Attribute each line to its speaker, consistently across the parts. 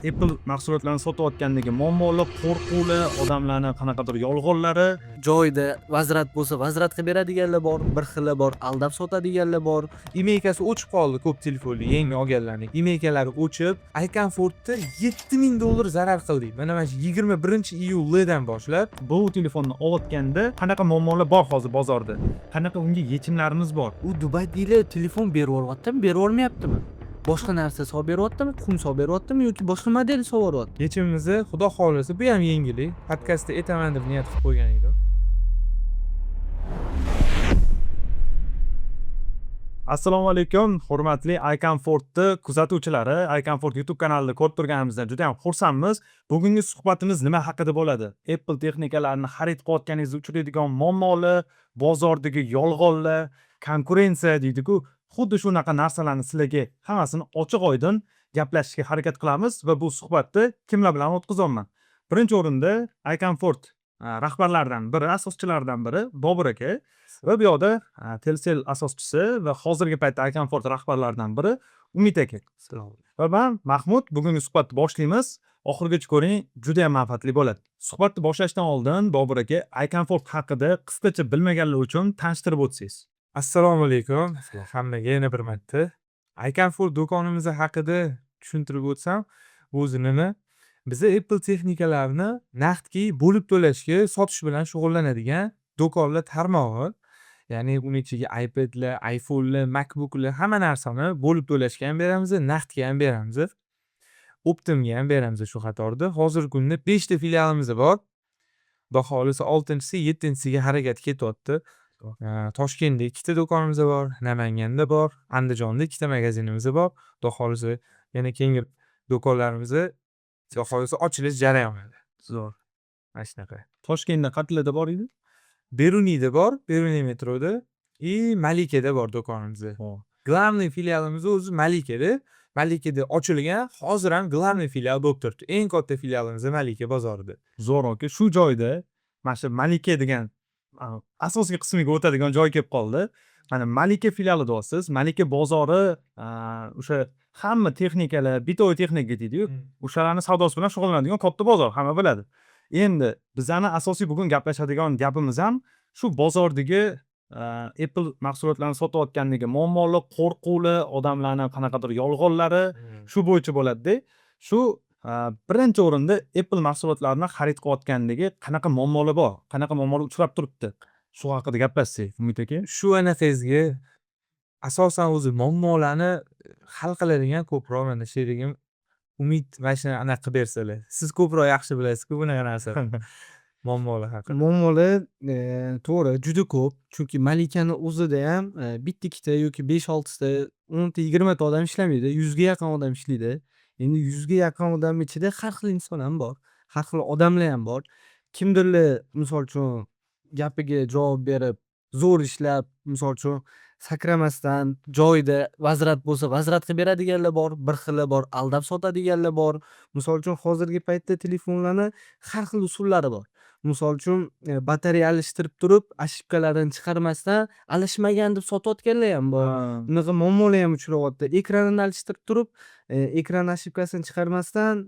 Speaker 1: Apple mahsulotlarini sotayotgandagi muammolar, qo'rquvlar, odamlarni qanaqadir yolg'onlari.
Speaker 2: Joyida возврат bo'lsa, возврат qilib beradiganlar bor, bir xili bor, aldab sotadiganlar bor.
Speaker 3: IMEIkasi o'chib qoldi ko'p telefonli yangi olganlarning. IMEIkalari o'chib, iComfortda $7000 zarar qildik. Mana shu 21-iyuldan boshlab
Speaker 1: Bu telefonni olayotganda qanaqa muammolar bor hozir bozorda? Qanaqa unga yechimlarimiz bor?
Speaker 2: U Dubaydagilar telefon berib yuboryaptimi, berib yubormayaptimi? Boshqa narsa solib beryaptimi, qum solib beryaptimi yoki boshqa model solib yuboryapti?
Speaker 3: Yechimimizni xudo xohlasa, bu ham yengillik. Podkastda aytaman deb niyat qilib qo'ygan edim.
Speaker 1: Assalomu alaykum, hurmatli iComfortni kuzatuvchilari. iComfort YouTube kanalida ko'rib turganimizdan juda ham xursandmiz. Bugungi suhbatimiz nima haqida bo'ladi? Apple texnikalarini xarid qilayotganingizda uchraydigan muammolar, bozordagi yolg'onlar, konkurensiya deydi-ku, xuddi shunaqa narsalarni sizlarga hammasini ochiq oydin gaplashishga harakat qilamiz va bu suhbatni kimlar bilan o'tkazyapman? Birinchi o'rinda iComfort rahbarlaridan biri, asoschilaridan biri Bobur aka va bu yoqda Telcel asoschisi va hozirgi paytda iComfort rahbarlaridan biri Umid aka. Va man Mahmud, bugungi suhbatni boshlaymiz. Oxirigacha ko'ring, juda ham manfaatli bo'ladi. Suhbatni boshlashdan oldin Bobur aka, iComfort haqida qisqacha bilmaganlar uchun tanishtirib o'tsangiz.
Speaker 3: Assalomu alaykum hammaga yana bir marta. iComfort do'konimiz haqida tushuntirib o'tsam, bu o'zi nima? Biz Apple texnikalarini naqdki bo'lib to'lashga sotish bilan shug'ullanadigan do'konlar tarmog'i. Ya'ni uni ichiga iPadlar, iPhonelar, MacBooklar, hamma narsani bo'lib to'lashga ham beramiz, naqdga ham beramiz. Оптом ga ham beramiz shu qatorda. Hozirgi kunda 5 ta filialimiz bor. Xudo xohlasa 6-chisi, 7-chisiga harakat ketyapti. Toshkentda 2 ta do'konimiz bor, Namanganda bor, Andijonda 2 ta magazinimiz bor. Xudo xohlasa yana keyingi do'konlarimiz, Xudo xohlasa, ochilish jarayonida.
Speaker 1: Zo'r.
Speaker 3: Mana shunaqa.
Speaker 1: Toshkentda qayerlarda bor edi?
Speaker 3: Beruniyda bor, Beruniy metroda и Malikada bor do'konimiz. Главный filialimiz o'zi Malikada. Malikada ochilgan, hozir ham главный filial bo'lib turibdi. Eng katta filialimiz Malika bozorida.
Speaker 1: Zo'r aka. Shu joyda mana shu Malika degan asosiy qismiga o'tadigan joy kelib qoldi. Mana Malika filiali deyapsiz. Malika bozori o'sha hamma texnikalar, бытовой texnika deydi-yu, o'shalarni savdosi bilan shug'ullanadigan katta bozor, hamma biladi. Endi bizani asosiy bugun gaplashadigan gapimiz ham shu bozordagi Apple mahsulotlarini sotayotgandagi muammolar, qo'rquvlar, odamlarni qanaqadir yolg'onlari shu bo'yicha bo'ladida. Shu birinchi o'rinda Apple mahsulotlarini xarid qilayotgandagi qanaqa muammolar bor, qanaqa muammolar uchrab turibdi? Shu haqida gaplashsak, Umid aka.
Speaker 3: Shu anaqangizga asosan o'zi muammolarni hal qiladigan ko'proq mana sherigim Umid mana shuni anaqa qilib bersalar. Siz ko'proq yaxshi bilasizku bunaqa narsalarni. Muammolar haqida.
Speaker 2: Muammolar to'g'ri, juda ko'p. Chunki Malikani o'zida ham bitta, ikkita yoki besh, oltita, 10 ta, 20 ta odam ishlamaydi. 100 ga yaqin odam ishlaydi. Endi 100 ga yaqin odamni ichida har xil inson ham bor, har xil odamlar ham bor. Kimdirlar, misol uchun, gapiga javob berib, zo'r ishlab, misol uchun, sakramasdan joyida возврат bo'lsa, возврат qilib beradiganlar bor, bir xili bor, aldab sotadiganlar bor. Misol uchun, hozirgi paytda telefonlarni har xil usullari bor. Misol uchun, batareya alishtirib turib, ошибка larini chiqarmasdan alishmagan deb sotayotganlar ham bor. Unaqa muammolar ham uchrayapti. Ekranini alishtirib turib, ekran ошибка sini chiqarmasdan,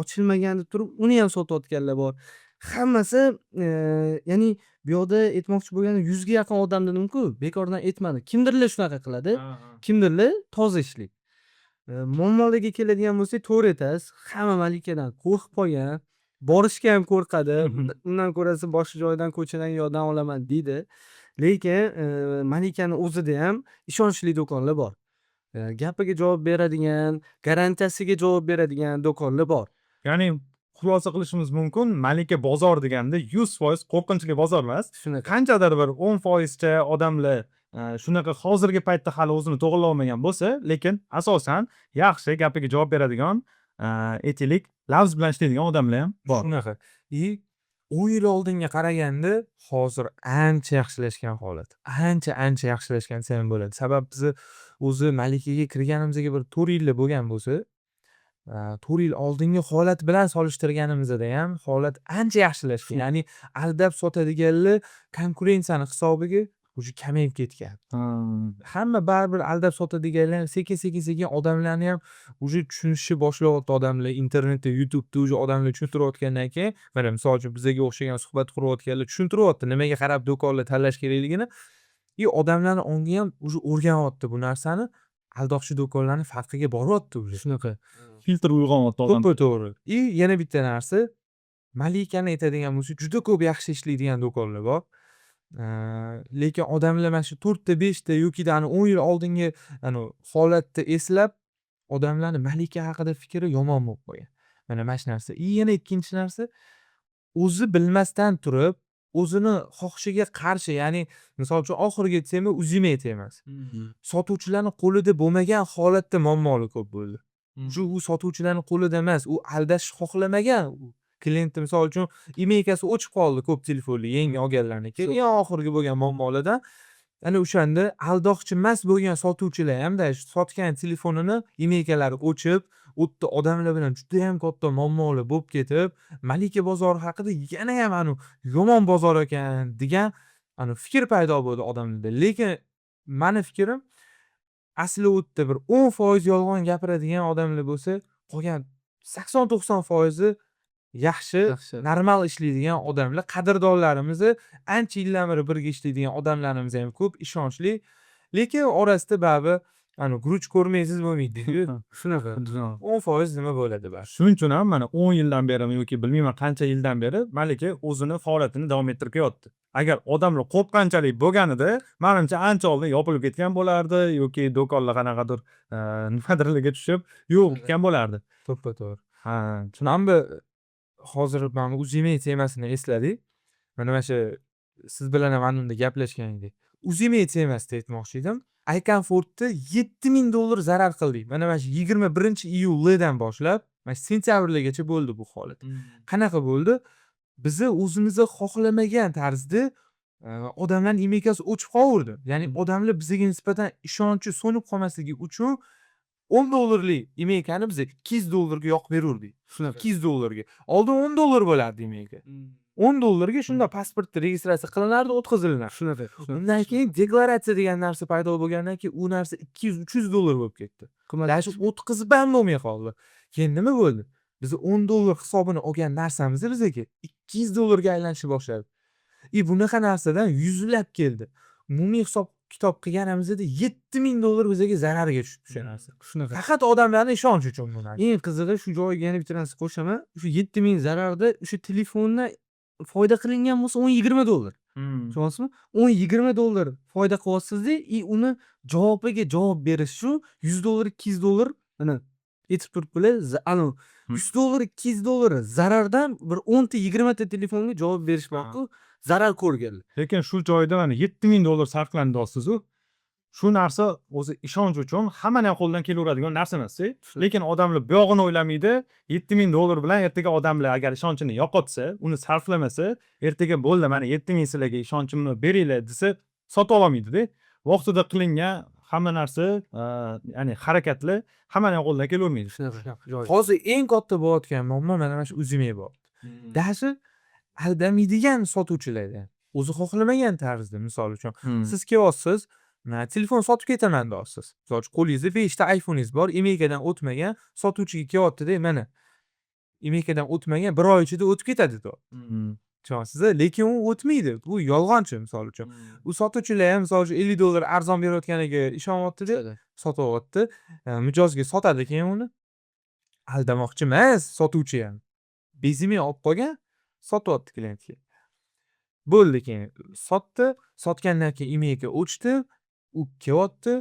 Speaker 2: ochilmagan deb turib, uni ham sotayotganlar bor. Hammasi, ya'ni bu yoqda aytmoqchi bo'lganim, 100 ga yaqin odam dedimku, bekordan aytmadim. Kimdirlar shunaqa qiladi, kimdirlar toza ishlaydi. Muammolarga keladigan bo'lsak, to'g'ri aytasiz, hamma Malikadan qo'rqib qolgan, borishga ham qo'rqadi. Undan ko'rasi boshqa joydan, ko'chadan, yoqdan olaman deydi. Lekin Malikani o'zida ham ishonchli do'konlar bor. Gapiga javob beradigan, garantiyasiga javob beradigan do'konlar bor.
Speaker 1: Ya'ni xulosa qilishimiz mumkin, Malika bozor deganda 100% qo'rqinchli bozor emas.
Speaker 2: Shunaqa.
Speaker 1: Qanchadir bir 10%cha odamlar shunaqa hozirgi paytda hali o'zini to'g'irlolmagan bo'lsa, lekin asosan yaxshi, gapiga javob beradigan, aytaylik, lafz bilan ishlaydigan odamlar ham bor.
Speaker 3: Shunaqa. И 10 yil oldinga qaraganda hozir ancha yaxshilashgan holat. Ancha ancha yaxshilashgan desam ham bo'ladi. Sabab bizni o'zi Malikaga kirganimizga bir 4 yillar bo'lgan bo'lsa, 4 yil oldingi holat bilan solishtirganimizda ham holat ancha yaxshilashgan. Ya'ni aldab sotadiganlar konkurensiyani hisobiga Уже kamayib ketgan. Hamma baribir aldab sotadiganlar sekin, sekin, sekin odamlarni ham уже tushunishni boshlayapti odamlar. Internetda, YouTubeda уже odamlar tushuntirayotgandan keyin, mana, misol uchun, bizaga o'xshagan suhbat qurayotganlar tushuntiryapti nimaga qarab do'konlar tanlash kerakligini. И odamlarni ongi ham уже o'rganyapti bu narsani. Aldoqchi do'konlarni farqiga boryapti уже.
Speaker 2: Shunaqa.
Speaker 1: Filtr uyg'onyapti odam.
Speaker 3: To'ppa to'g'ri. И yana bitta narsa, Malikani aytadigan bo'lsak, juda ko'p yaxshi ishlaydigan do'konlar bor. Lekin odamlar mana shu to'rtta, beshta yokida ani 10 yil oldingi anavi holatni eslab, odamlarni Malika haqida fikri yomon bo'lib qolgan. Mana shu narsa. И yana ikkinchi narsa, o'zi bilmasdan turib, o'zini xohishiga qarshi, ya'ni misol uchun, oxirgi tema UZIMEI temasi. Sotuvchilarni qo'lida bo'lmagan holatda muammolar ko'p bo'ldi. Shu u sotuvchilarni qo'lida emas, u aldashni xohlamagan u klientni, misol uchun, IMEIkasi o'chib qoldi ko'p telefonli yangi olganlarniki. Eng oxirgi bo'lgan muammolardan ana o'shanda aldoqchi emas bo'lgan sotuvchilar ham даже sotgan telefonini IMEIkalari o'chib, u yerda odamlar bilan judayam katta muammolar bo'lib ketib, Malika bozori haqida yanayam anavi yomon bozor ekan degan anavi fikr paydo bo'ldi odamlarda. Lekin mani fikrim, asli u yerda bir 10% yolg'on gapiradigan odamlar bo'lsa, qolgan 80-90 foizi yaxshi,
Speaker 2: Yaxshi.
Speaker 3: normal ishlaydigan odamlar, qadrdonlarimizni, ancha yildan beri birga ishlaydigan odamlarimiz ham ko'p, ishonchli. Lekin orasida baribir anavi guruch ko'rmaysiz bo'lmaydi-ku.
Speaker 2: Shunaqa.
Speaker 3: 10% nima bo'ladi baribir.
Speaker 1: Shuning uchun ham mana 10 yildan berimi yoki bilmayman qancha yildan beri Malika o'zini faoliyatini davom ettirib kelyapti. Agar odamlar qo'rqqanchalik bo'lganida, manimcha, ancha oldin yopilib ketgan bo'lardi yoki do'konlar qanaqadir nimadirlarga tushib yo'q bo'lib ketgan bo'lardi.
Speaker 3: To'ppa to'g'ri.
Speaker 1: Ha.
Speaker 3: Mana bu hozir mana UZIMEI temasini esladik. Mana shu siz bilan ham ana unda gaplashgan edik. UZIMEI temasida aytmoqchi edim. iComfortda 7000 dollar zarar qildik. Mana shu 21-iyuldan boshlab mana shu sentyabrgacha bo'ldi bu holat. Qanaqa bo'ldi? Bizni o'zimizni xohlamagan tarzda odamlarni IMEIkasi o'chib qolaverdi. Ya'ni odamlar bizga nisbatan ishonchi so'nib qolmasligi uchun 10 dollarlik IMEIkani biz 200 dollarga yoqib beruvdik.
Speaker 2: Shunaqa.
Speaker 3: 200 dollarga. Oldin 10 dollar bo'lardi IMEIka. 10 dollarga shunda pasportda registratsiya qilinardi, o'tkazilinardi.
Speaker 2: Shunaqa.
Speaker 3: Undan keyin deklaratsiya degan narsa paydo bo'lgandan keyin u narsa 200-300 dollar bo'lib ketdi. Даже o'tkazib ham bo'lmay qoldi. Keyin nima bo'ldi? Biz 10 dollar hisobini olgan narsamiz bizga 200 dollarga aylanishni boshladi. И bunaqa narsadan yuzlab keldi. Umumiy hisob kitob qilganimizda 7000 dollar bizga zararga tushdi o'sha narsa.
Speaker 2: Shunaqa.
Speaker 3: Faqat odamlarni ishonchi uchun bu narsa.
Speaker 2: Eng qizig'i, shu joyiga yana bitta narsa qo'shaman. Shu 7000 zararda o'sha telefondan foyda qilingan bo'lsa 10-20 dollar. Tushunyapsizmi? 10-20 dollar foyda qilyapsizda и uni javobiga javob berish shu 100 dollar, 200 dollar, mana, aytib turibdilar, anavi 100 dollar, 200 dollar zarardan bir 10 ta, 20 ta telefonga javob berish borku, zarar ko'rganlar.
Speaker 1: Lekin shu joyda mana 7000 dollar sarflandi deyapsiz-u. Shu narsa o'zi ishonch uchun hammani ham qo'lidan kelaveradigan narsa emas-da. Lekin odamlar buyog'ini o'ylamaydi. 7000 dollar bilan ertaga odamlar agar ishonchini yo'qotsa, uni sarflamasa, ertaga bo'ldi, mana, 7000 sizlarga ishonchimni beringlar desa, sotib ololmaydi-da. Vaqtida qilingan hamma narsa, ya'ni harakatlar hammani ham qo'lidan kelavermaydi.
Speaker 2: Shunaqa. Joyi.
Speaker 3: Hozir eng katta bo'layotgan muammo mana shu UZIMEI bor. Даже aldamaydigan sotuvchilarda o'zi xohlamagan tarzda, misol uchun, siz kelyapsiz, telefon sotib ketaman deyapsiz. Misol uchun, qo'lingizda beshta iPhoneingiz bor, IMEIkadan o'tmagan, sotuvchiga kelyaptida, mana, IMEIkadan o'tmagan, bir oy ichida o'tib ketadi deyapti. Tushunyapsiz? Lekin u o'tmaydi. Bu yolg'onchi, misol uchun. U sotuvchilar ham, misol uchun, 50 dollar arzon berayotganiga ishonyaptida, sotyapti. Mijozga sotadi keyin uni. Aldamoqchi emas sotuvchi ham. Без IMEI olib qolgan, sotyapti klientga. Bo'ldi, keyin sotdi, sotgandan keyin IMEIka o'chdi, u kelyapti.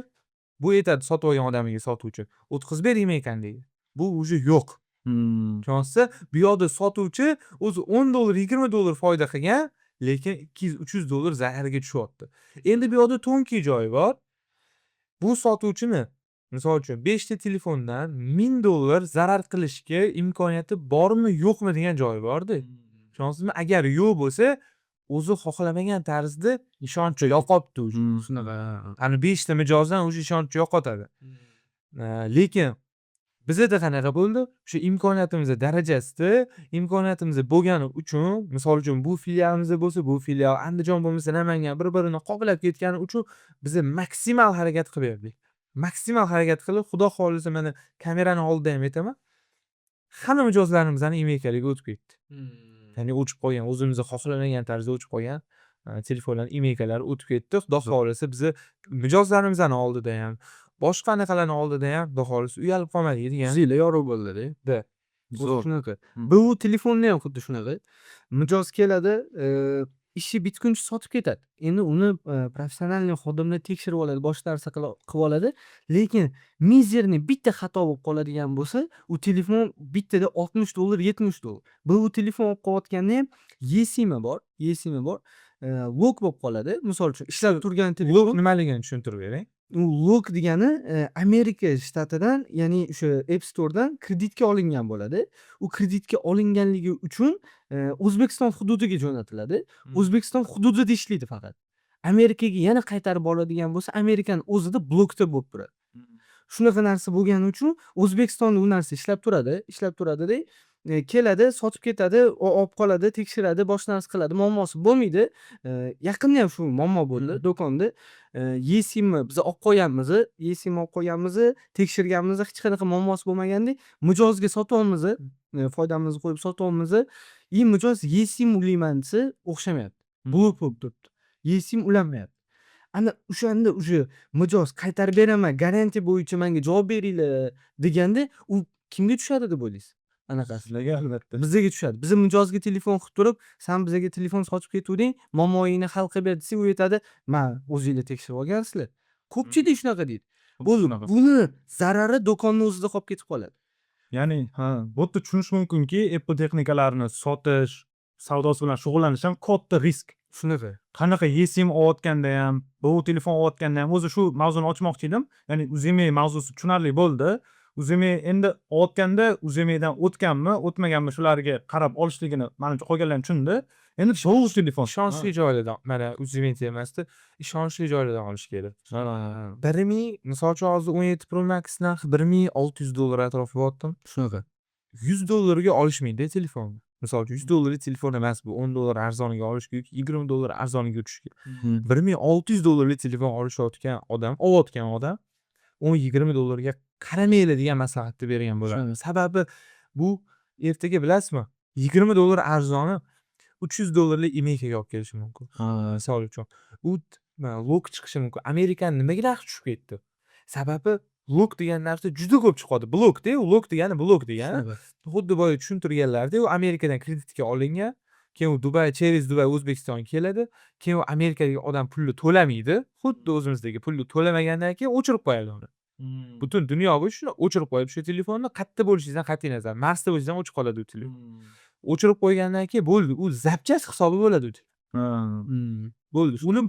Speaker 3: Bu aytadi sotib olgan odamiga sotuvchi, "O'tkazib ber IMEIkani" deydi. Bu уже yo'q. Tushunyapsiz? Bu yoqda sotuvchi o'zi 10 dollar, 20 dollar foyda qilgan, lekin 200-300 dollar zararga tushyapti. Endi bu yoqda тонкий joyi bor. Bu sotuvchini, misol uchun, 5 ta telefondan 1000 dollar zarar qilishga imkoniyati bormi, yo'qmi degan joyi borda. Tushunyapsizmi? Agar yo'q bo'lsa, o'zi xohlamagan tarzda ishonchni yo'qotdi уже.
Speaker 2: Shunaqa.
Speaker 3: Ani 5 ta mijozdan уже ishonchni yo'qotadi. Lekin Bizada qanaqa bo'ldi? O'sha imkoniyatimiz darajasida, imkoniyatimiz bo'lgani uchun, misol uchun, bu filialimizda bo'lsa, bu filial Andijon bo'lmasa, Namangan, bir birini qoplab ketgani uchun biza maksimal harakat qilib berdik. Maksimal harakat qilib, xudo xohlasa, mana, kamerani oldida ham aytaman, hamma mijozlarimizni IMEIlariga o'tib ketdi. Ya'ni o'chib qolgan, o'zimizni xohlamagan tarzda o'chib qolgan telefonlar IMEIlari o'tib ketdi. Xudo xohlasa, biza mijozlarimizni oldida ham, boshqa anaqalarni oldida ham, xudo xohlasa, uyalib qolmadik degan.
Speaker 2: Yuzinglar yorug' bo'ldi-da.
Speaker 3: Да.
Speaker 2: Zo'r. Shunaqa. Bu telefonni ham xuddi shunaqa. Mijoz keladi, ishi bitguncha sotib ketadi. Endi uni профессиональный xodimlar tekshirib oladi, boshqa narsa qilib oladi. Lekin мизерный bitta xato bo'lib qoladigan bo'lsa, u telefon bittada $60, $70. Bu telefon olib qolayotganda ham eSIMi bor, eSIMi bor. Лок bo'lib qoladi. Misol uchun, ishlab turgan telefon.
Speaker 3: Лок nimaligini tushuntirib bering.
Speaker 2: U лок degani Amerika shtatidan, ya'ni o'sha App Store'dan kreditga olingan bo'ladi. U kreditga olinganligi uchun O'zbekiston hududiga jo'natiladi. O'zbekiston hududida ishlaydi faqat. Amerikaga yana qaytarib oladigan bo'lsa, Amerikani o'zida blokda bo'lib turadi. Shunaqa narsa bo'lgani uchun O'zbekistonda u narsa ishlab turadi, ishlab turadida, keladi, sotib ketadi, olib qoladi, tekshiradi, boshqa narsa qiladi, muammosi bo'lmaydi. Yaqinda ham shu muammo bo'ldi do'konda. eSIMni biz olib qo'yganmiz, eSIM olib qo'yganmiz, tekshirganmiz, hech qanaqa muammosi bo'lmaganda mijozga sotyapmiz, foydamizni qo'yib sotyapmiz. И mijoz eSIM ulayman desa, o'xshamayapti. Blok bo'lib turibdi. eSIM ulanmayapti. Ana o'shanda уже mijoz qaytarib beraman, garantiya bo'yicha menga javob beringlar deganda, u kimga tushadi deb o'ylaysiz? Anaqasi.
Speaker 1: Sizlarga, albatta.
Speaker 2: Bizga tushadi. Biz mijozga telefon qilib turib, "San bizga telefon sotib ketuvding, muammoingni hal qilib ber" desak, u aytadi: "Ma, o'zinglar tekshirib olgansizlar." Ko'pchilik shunaqa deydi. Bo'ldi,
Speaker 1: Shunaqa.
Speaker 2: buni zarari do'konni o'zida qolib ketib qoladi.
Speaker 1: Ya'ni, ha, bu yerda tushunish mumkinki, Apple texnikalarini sotish, savdosi bilan shug'ullanish ham katta risk.
Speaker 2: Shunaqa.
Speaker 1: Qanaqa eSIM olayotganda ham, bu telefon olayotganda ham, o'zi shu mavzuni ochmoqchi edim. Ya'ni UZIME mavzusi tushunarli bo'ldi. UZIME endi olayotganda UZIMEdan o'tganmi, o'tmaganmi, shularga qarab olishligini manimcha qolganlar ham tushundi. Endi sovuq telefon.
Speaker 3: Ishonchli joylardan, mana, UZIME temasida ishonchli joylardan olish kerak.
Speaker 1: Ha.
Speaker 3: 1000, misol uchun, hozir 17 Pro Max narxi $1600 atrofi bo'lyaptimi?
Speaker 2: Shunaqa.
Speaker 3: $100 ga olishmaydi telefonni. Misol uchun, $100 lik telefon emas bu, $10 arzoniga olishga yoki $20 arzoniga utishga. $1600 lik telefon olishayotgan odam, olayotgan odam $10-20 ga qaramanglar degan maslahatni bergan bo'lardim. Sababi bu ertaga, bilasizmi, $20 arzoni $300 lik IMEIga olib kelishi mumkin. Misol uchun, u лок chiqishi mumkin. Amerikani nimaga narxi tushib ketdi? Sababi лок degan narsa juda ko'p chiqyapti. Blokda u лок degani blok degani. Xuddi boya tushuntirganlaridek, u Amerikadan kreditga olingan, keyin u Dubay, через Dubay O'zbekistonga keladi, keyin u Amerikadagi odam pulni to'lamaydi. Xuddi o'zimizdagi pulni to'lamagandan keyin o'chirib qo'yadi uni. Butun dunyo bo'yicha shuni o'chirib qo'yadi o'sha telefonni. Qayerda bo'lishingizdan qat'iy nazar, Marsda bo'lsangiz ham o'chib qoladi u telefon. O'chirib qo'ygandan keyin bo'ldi, u запчасть hisobi bo'ladi u. Bo'ldi. Uni,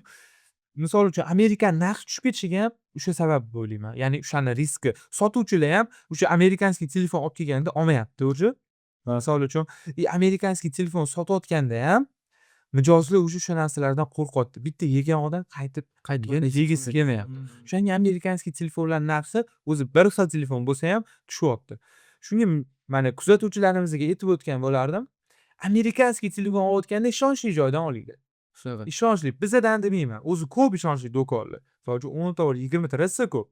Speaker 3: misol uchun, Amerikani narxi tushib ketishiga ham o'sha sabab deb o'ylayman. Ya'ni o'shani riski. Sotuvchilar ham o'sha американский telefon olib kelganda olmayapti уже. Misol uchun, и американский telefon sotayotganda ham mijozlar уже o'sha narsalardan qo'rqyapti. Bitta yegan odam qaytib yana yegisi kelmayapti. O'shanga американский telefonlar narxi o'zi bir xil telefon bo'lsa ham tushyapti. Shunga, mana, kuzatuvchilarimizga aytib o'tgan bo'lardim. Американский telefon olayotganda ishonchli joydan olinglar.
Speaker 2: Shunaqa.
Speaker 3: Ishonchli. Bizadan demayman. O'zi ko'p ishonchli do'konlar. Misol uchun, 10 ta bor, 20 ta rosa ko'p.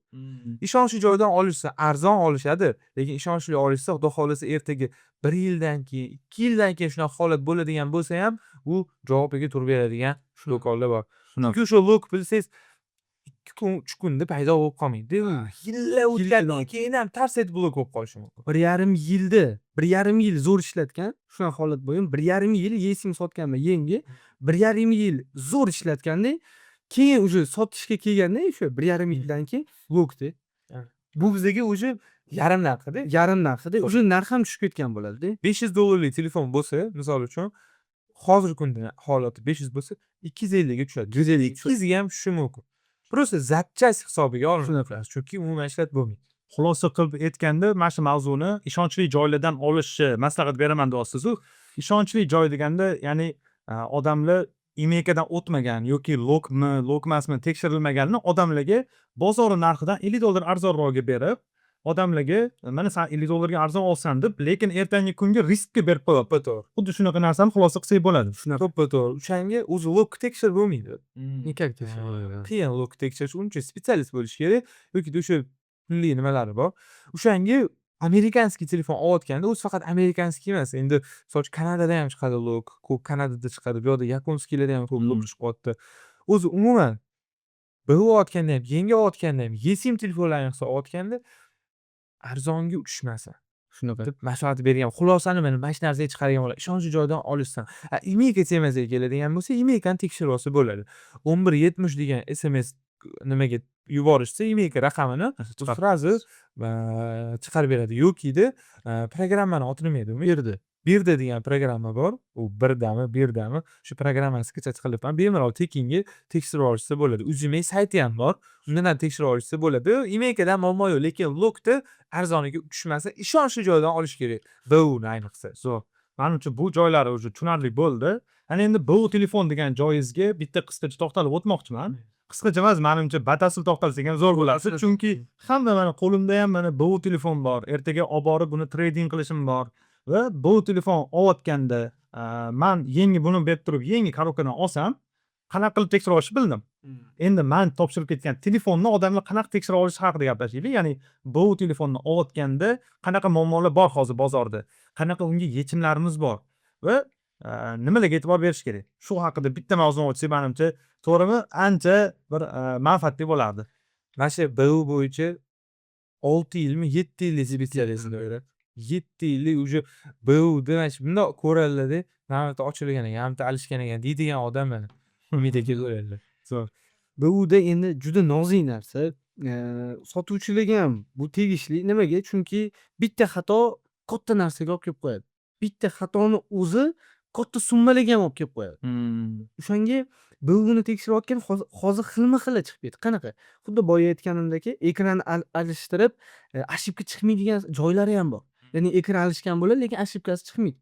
Speaker 3: Ishonchli joydan olishsa arzon olishadi, lekin ishonchli olishsa, xudo xohlasa, ertaga bir yildan keyin, 2 yildan keyin shunaqa holat bo'ladigan bo'lsa ham, u javobiga turib beradigan do'konlar bor.
Speaker 1: Shunaqa.
Speaker 3: Chunki o'sha лок, bilsangiz, 2 kun, 3 kunda paydo bo'lib qolmaydi. U yillar o'tgandan keyin ham tars etib blok bo'lib qolishi mumkin.
Speaker 2: 1,5 yilda, 1,5 yil zo'r ishlatgan, shunaqa holat bo'lgan. 1,5 yil eSIM sotganman yangi. 1,5 yil zo'r ishlatganda, keyin уже sotishga kelganda, o'sha 1,5 yildan keyin лок da.
Speaker 3: Bu bizaga уже yarim narxida.
Speaker 2: Yarim narxida, уже narx ham tushib ketgan bo'ladi-da.
Speaker 3: $500 lik telefon bo'lsa, misol uchun, hozirgi kunda holati 500 bo'lsa, 250 ga tushadi.
Speaker 2: 250.
Speaker 3: 200 ga ham tushishi mumkin. Просто запчасть hisobiga olinadi. Chunki umuman ishlatib bo'lmaydi.
Speaker 1: Xulosa qilib aytganda, mana shu mavzuni ishonchli joylardan olishni maslahat beraman deyapsiz-u. Ishonchli joy deganda, ya'ni odamlar IMEIdan o'tmagan yoki лок mi, лок emasmi tekshirilmaganini odamlarga bozor narxidan $50 arzonroqga berib Odamlarga mana san 50 dollarga arzon olsan deb, lekin ertangi kunga riskka berib qo'yapti.
Speaker 3: To'ppa to'g'ri.
Speaker 1: Xuddi shunaqa narsani xulosa qilsak bo'ladi.
Speaker 2: Shunaqa.
Speaker 3: To'ppa to'g'ri. O'shanga o'zi лог tekshirib bo'lmaydi.
Speaker 2: Никак tekshirib.
Speaker 3: Qiyin лог tekshirish, uncha специалист bo'lish kerak yoki o'sha pulli nimalari bor. O'shanga американский telefon olayotganda, o'zi faqat американский emas, endi misol uchun Kanadada ham chiqadi лог, ko'p Kanadada chiqadi, bu yoqda японский larda ham ko'p лог chiqyapti. O'zi umuman БУ olayotganda ham, yangi olayotganda ham, eSIM telefonlarni hisob olayotganda arzonga uchishmasin
Speaker 2: Shunaqa.
Speaker 3: deb maslahat bergan. Xulosani mana shu narsaga chiqargan bo'ladi. Ishonchli joydan olishsin. IMEI temasiga keladigan bo'lsa, IMEIni tekshirib olsa bo'ladi. 1170 degan SMS nimaga yuborishsa, IMEI raqamini сразу chiqarib beradi. Yokida programmani oti nima edi?
Speaker 2: Berdi.
Speaker 3: Birda degan programma bor. U birdami, birdami, shu programmani скачать qilib ham bemalol tekinga tekshirib olishsa bo'ladi. UZIMEI sayti ham bor. Undan ham tekshirib olishsa bo'ladi. IMEIdan muammo yo'q, lekin лог da arzoniga tushmasa, ishonchli joydan olish kerak. БУni ayniqsa.
Speaker 1: Zo'r. Manimcha, bu joylari уже tushunarli bo'ldi. Ana endi bu telefon degan joyingizga bitta qisqacha to'xtalib o'tmoqchiman. Qisqacha emas, manimcha, batafsil to'xtalsak ham zo'r bo'lardi. Chunki hamma, mana qo'limda ham mana bu telefon bor. Ertaga olib borib buni trading qilishim bor va bu telefon olayotganda man yangi buni berib turib, yangi коробка dan olsam, qanaqa qilib tekshirib olishni bildim. Endi man topshirib ketgan telefonni odamlar qanaqa tekshira olishi haqida gaplashaylik. Ya'ni bu telefonni olayotganda qanaqa muammolar bor hozir bozorda, qanaqa unga yechimlarimiz bor va nimalarga e'tibor berish kerak. Shu haqida bitta mavzuni ochsak, manimcha, to'g'rimi, ancha bir manfaatli bo'lardi.
Speaker 3: Mana shu БУ bo'yicha 6 yilmi, 7 yillik специалист. 7 yillik уже БУda mana shu bundoq ko'radilarda, mana bu yerda ochilgan ekan, mana bu yerda alishgan ekan deydigan odam mana Umid aka ko'radilar.
Speaker 1: Zo'r.
Speaker 2: БУda endi juda nozik narsa. Sotuvchilarga ham bu tegishli. Nimaga? Chunki bitta xato katta narsaga olib kelib qo'yadi. Bitta xatoni o'zi katta summalarga ham olib kelib qo'yadi. O'shanga БУni tekshirayotgan hozir xilma xili chiqib ketdi. Qanaqa? Xuddi boya aytganimdek, ekran alishtirib, ошибка chiqmaydigan joylari ham bor. Ya'ni ekran alishgan bo'ladi, lekin ошибка si chiqmaydi.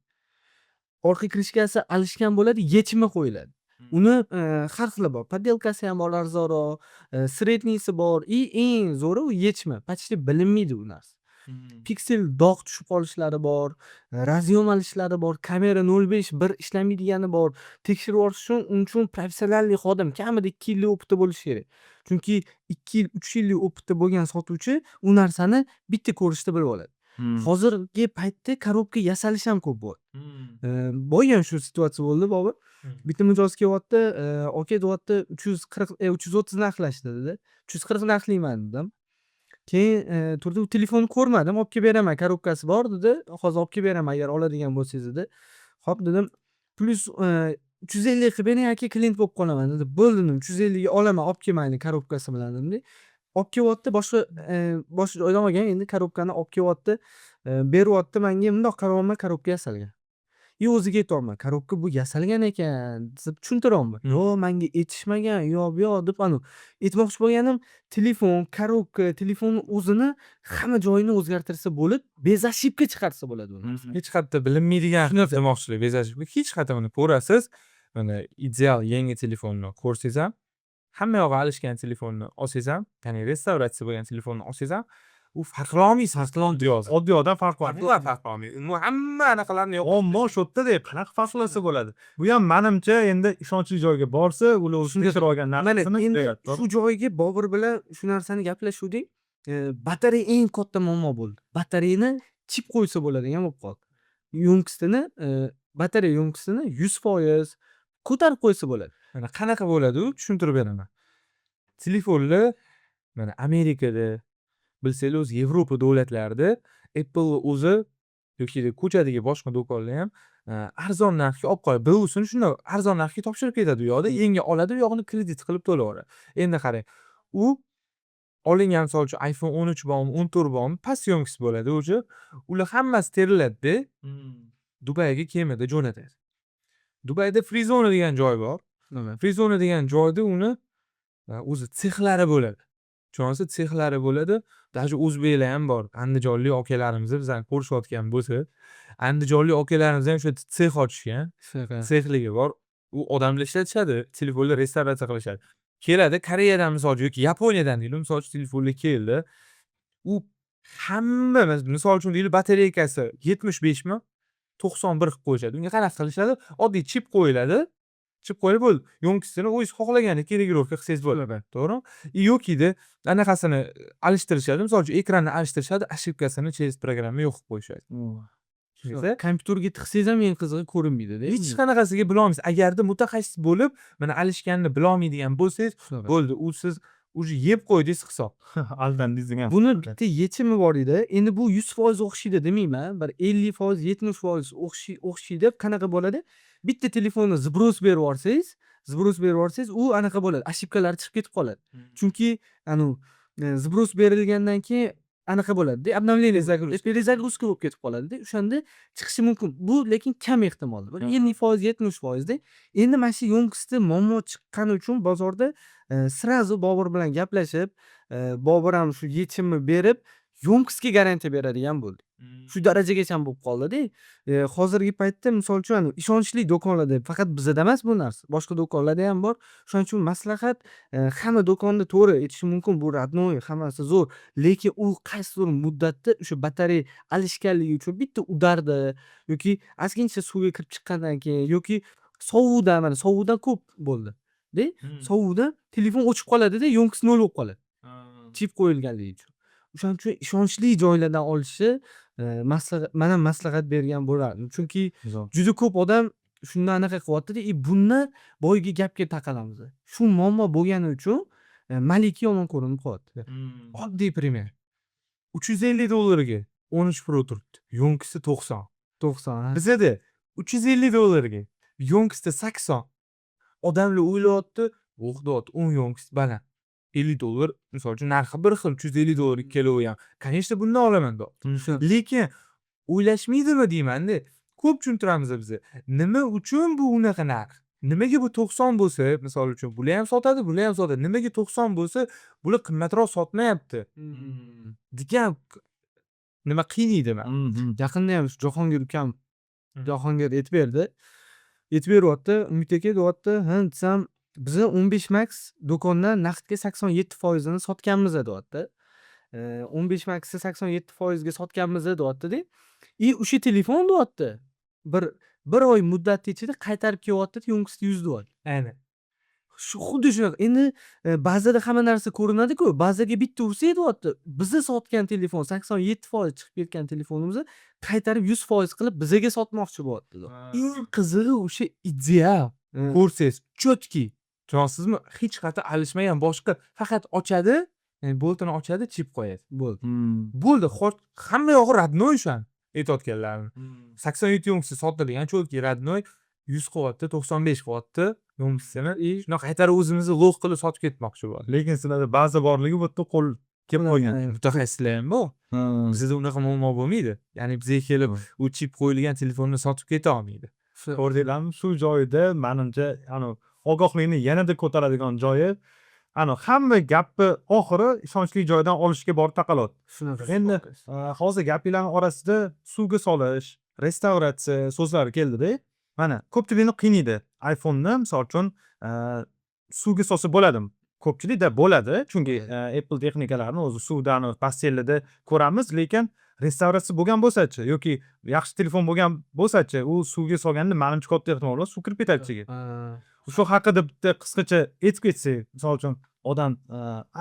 Speaker 2: Orqa крышка si alishgan bo'ladi, yechimi qo'yiladi. Uni har xili bor. Подделка si ham bor arzonroq, средний si bor и eng zo'ri u yechimi. Почти bilinmaydi u narsa. Piksel dog' tushib qolishlari bor, разъем alishlari bor, kamera 0.5, 1 ishlamaydigani bor. Tekshirib yuborish uchun uning uchun профессиональный xodim kamida 2 yillik опыт i bo'lishi kerak. Chunki 2 yil, 3 yillik опыт i bo'lgan sotuvchi u narsani bitta ko'rishda bilib oladi. Hozirgi paytda коробка yasalishi ham ko'p bo'lyapti. Boya ham shu situatsiya bo'ldi, Bobur. Bitta mijoz kelyapti, aka deyapti, 340, 330 narxlashdi dedi. 340 narxlayman dedim. Keyin turdi, u telefonni ko'rmadim, olib kelib beraman, коробка si bor dedi. Hozir olib kelib beraman agar oladigan bo'lsangiz dedi. Xo'p dedim. Plyus 350 qilib bering aka, klient bo'lib qolaman dedi. Bo'ldi dedim, 350 ga olaman, olib kel mayli коробка si bilan dedimda. Olib kelyapti, boshqa joydan olgan, endi коробка ni olib kelyapti. Beryapti menga, bundoq qarayapman, коробка yasalgan. И o'ziga aytyapman, коробка bu yasalgan ekan deb tushuntiryapman. Yo'q, menga aytishmagan, u yoq bu yoq deb anavi. Aytmoqchi bo'lganim, telefon, коробка, telefonni o'zini hamma joyini o'zgartirsa bo'lib, без ошибка chiqarsa bo'ladi u narsani.
Speaker 3: Hech qayerda bilinmaydigan demoqchilar, без ошибка. Hech qayerda buni ko'rasiz. Mana ideal yangi telefonni ko'rsangiz ham, hamma yog'i alishgan telefonni olsangiz ham, ya'ni restavratsiya bo'lgan telefonni olsangiz ham, u farqlolmaysiz.
Speaker 1: Oddiy odam farq qilolmaydi.
Speaker 3: Umuman farqlolmaydi. Umuman hamma anaqalarni yo'q.
Speaker 1: Muammo shu yerda, qanaqa farqlasa bo'ladi? Bu ham manimcha endi ishonchli joyga borsa, ular o'zi tekshirib olgan
Speaker 2: Mana
Speaker 1: narsasini
Speaker 2: endi
Speaker 1: beradi, to'g'ri?
Speaker 2: shu joyga Bobur bilan shu narsani gaplashuvdik. Batareya eng katta muammo bo'ldi. Batareyani chip qo'ysa bo'ladigan bo'lib qoldi. Ёмкость ini, batareya ёмкость ini 100% ko'tarib qo'ysa bo'ladi.
Speaker 3: Mana qanaqa bo'ladi u, tushuntirib beraman. Telefonlar mana Amerikada, bilsanglar, o'zi Yevropa davlatlarida Apple o'zi yoki ko'chadagi boshqa do'konlar ham arzon narxga olib qo'yadi. БУ sini shundoq arzon narxga topshirib ketadi u yoqda, yangi oladi, u yog'ini kredit qilib to'layveradi. Endi qarang, u olingan, misol uchun, iPhone 13 bormi, 14 bormi, past ёмкость bo'ladi уже. Ular hammasi teriladida, Dubayga kemada jo'natadi. Dubayda free zona degan joy bor. Free zona degan joyda uni o'zi sexlari bo'ladi. Tushunsa, sexlari bo'ladi. Даже o'zbeklar ham bor. Andijonlik akalarimiz bizani ko'rishayotgan bo'lsa, andijonlik akalarimiz ham o'sha yerda sex ochishgan.
Speaker 2: Shunaqa.
Speaker 3: Sexligi bor. U odamlar ishlatishadi, telefonlar restavratsiya qilishadi. Keladi Koreyadan, misol uchun, yoki Yaponiyadan deylik, misol uchun, telefonlar keldi. U Hamma, misol uchun deylik, батарейка si 75mi, 91 qilib qo'yishadi. Unga qanaqa qilishadi? Oddiy chip qo'yiladi. Chip qo'yilib bo'ldi. Ёмкость ini o'zingiz xohlagandek регулировка qilsangiz bo'ladi. To'g'rimi? И yokida anaqasini alishtirishadi. Misol uchun, ekranni alishtirishadi, ошибка sini через программа yo'q qilib qo'yishadi. Tushundingizmi?
Speaker 2: Kompyuterga tiqsangiz ham, eng qizig'i, ko'rinmaydida.
Speaker 3: Hech qanaqasiga bilolmaysiz. Agarda mutaxassis bo'lib, mana alishganini bilolmaydigan bo'lsangiz, bo'ldi. U siz уже yeb qo'ydingiz hisob.
Speaker 1: Aldandingiz degan.
Speaker 2: Buni bitta yechimi bor edi. Endi bu 100% o'xshaydi demayman. Bir 50%, 70% o'xshaydi. Qanaqa bo'ladi? Bitta telefonni сброс berib yuborsangiz, сброс berib yuborsangiz, u anaqa bo'ladi. Ошибка lari chiqib ketib qoladi. Chunki anavi сброс berilgandan keyin anaqa bo'ladida, обновление, перезагрузка bo'lib ketib qoladida. O'shanda chiqishi mumkin. Bu lekin kam ehtimol. Bir 50%, 70%da. Endi mana shu ёмкость da muammo chiqqani uchun bozorda сразу Bobur bilan gaplashib, Bobur ham shu yechimni berib, ёмкость ga garantiya beradigan bo'ldik. Shu darajagacha bo'lib qoldida. Hozirgi paytda, misol uchun, ishonchli do'konlarda, faqat bizada emas bu narsa, boshqa do'konlarda ham bor. Shuning uchun maslahat, hamma do'konda, to'g'ri aytishi mumkin, bu родной, hammasi zo'r, lekin u qaysidir muddatda o'sha batareya alishganligi uchun bitta удар da yoki ozgincha suvga kirib chiqqandan keyin yoki sovuqdan, mana sovuqdan ko'p bo'ldi-da. Sovuqdan telefon o'chib qoladida, ёмкость nol bo'lib qoladi. Chip qo'yilganligi uchun. O'shaning uchun ishonchli joylardan olishni maslahat, man ham maslahat bergan bo'lardim. Chunki juda ko'p odam shundan anaqa qilyaptida и bundan boyagi gapga taqalamiz. Shu muammo bo'lgani uchun Malika yomon ko'rinib qolyapti.
Speaker 3: Oddiy пример. 350 dollarga 13 Pro turibdi. Ёмкость i 90.
Speaker 2: 90, ha.
Speaker 3: Bizada 350 dollarga ёмкость i 80. Odamlar o'ylayapti, "Voh", deyapti, 10 ёмкость baland. 50 dollar, misol uchun, narxi bir xil, 350 dollar ikkalovi ham. Конечно, bundan olaman deyapti. Lekin o'ylashmaydimi deymanda. Ko'p tushuntiramiz biz. Nima uchun bu unaqa narx? Nimaga bu 90 bo'lsa, misol uchun, bular ham sotadi, bular ham sotadi. Nimaga 90 bo'lsa, bular qimmatroq sotmayapti? Degan nima qiynaydi mani.
Speaker 2: Yaqinda ham shu Jahongir ukam, Jahongir aytib berdi. Aytib beryapti, "Umid aka", deyapti, "Ha", desam, "Biza 15 Max do'kondan naqdga 87%ini sotganmiz", deyapti. 15 Maxni 87% ga sotganmiz, deyaptida. И o'sha telefon, deyapti, bir oy muddat ichida qaytarib kelyapti, ёмкость 100, deyapti.
Speaker 3: Aynan.
Speaker 2: Shu xuddi shunaqa. Endi ba'zida hamma narsa ko'rinadi-ku. Ba'ziga bitta ursak, deyapti, biza sotgan telefon 87% chiqib ketgan telefonimizni qaytarib 100% qilib bizaga sotmoqchi bo'lyapti, deyapti.
Speaker 3: Eng qizig'i, o'sha ideal ko'rsangiz, четкий. Tushunyapsizmi? Hech qayerda alishmagan, boshqa, faqat ochadi, ya'ni болт ini ochadi, chip qo'yadi.
Speaker 2: Bo'ldi.
Speaker 3: Bo'ldi, hamma yog'i родной o'shani aytayotganlarini. 87 ёмкость i sotilgan, четкий, родной, 100 qilyapti, 95 qilyapti ёмкость ini.
Speaker 2: И
Speaker 3: Shunaqa qaytarib o'zimizni лох qilib sotib ketmoqchi bo'ldi.
Speaker 1: Lekin sizlarda baza borligi bu yerda qo'l kelib qolgan.
Speaker 3: Mutaxassislar ham bor. Bizda unaqa muammo bo'lmaydi. Ya'ni bizga kelib u chip qo'yilgan telefonni sotib keta olmaydi.
Speaker 1: Ko'rdinglarmi? Shu joyida manimcha, anavi ogohlikni yanada ko'taradigan joyi, ana hamma gapni oxiri ishonchli joydan olishga borib taqalyapti.
Speaker 2: Shunaqa.
Speaker 1: Endi hozir gapinglarni orasida suvga solish, restavratsiya so'zlari keldida. Mana ko'pchilikni qiynaydi. iPhone'ni, misol uchun, suvga solsa bo'ladimi? Ko'pchilikda bo'ladi, chunki Apple texnikalarini o'zi suvdan постель ida ko'ramiz, lekin restavratsiya bo'lgan bo'lsachi yoki yaxshi telefon bo'lgan bo'lsachi, u suvga solganda, manimcha, katta ehtimol bilan suv kirib ketadi ichiga. Shu haqida bitta qisqacha aytib ketsak, misol uchun, odam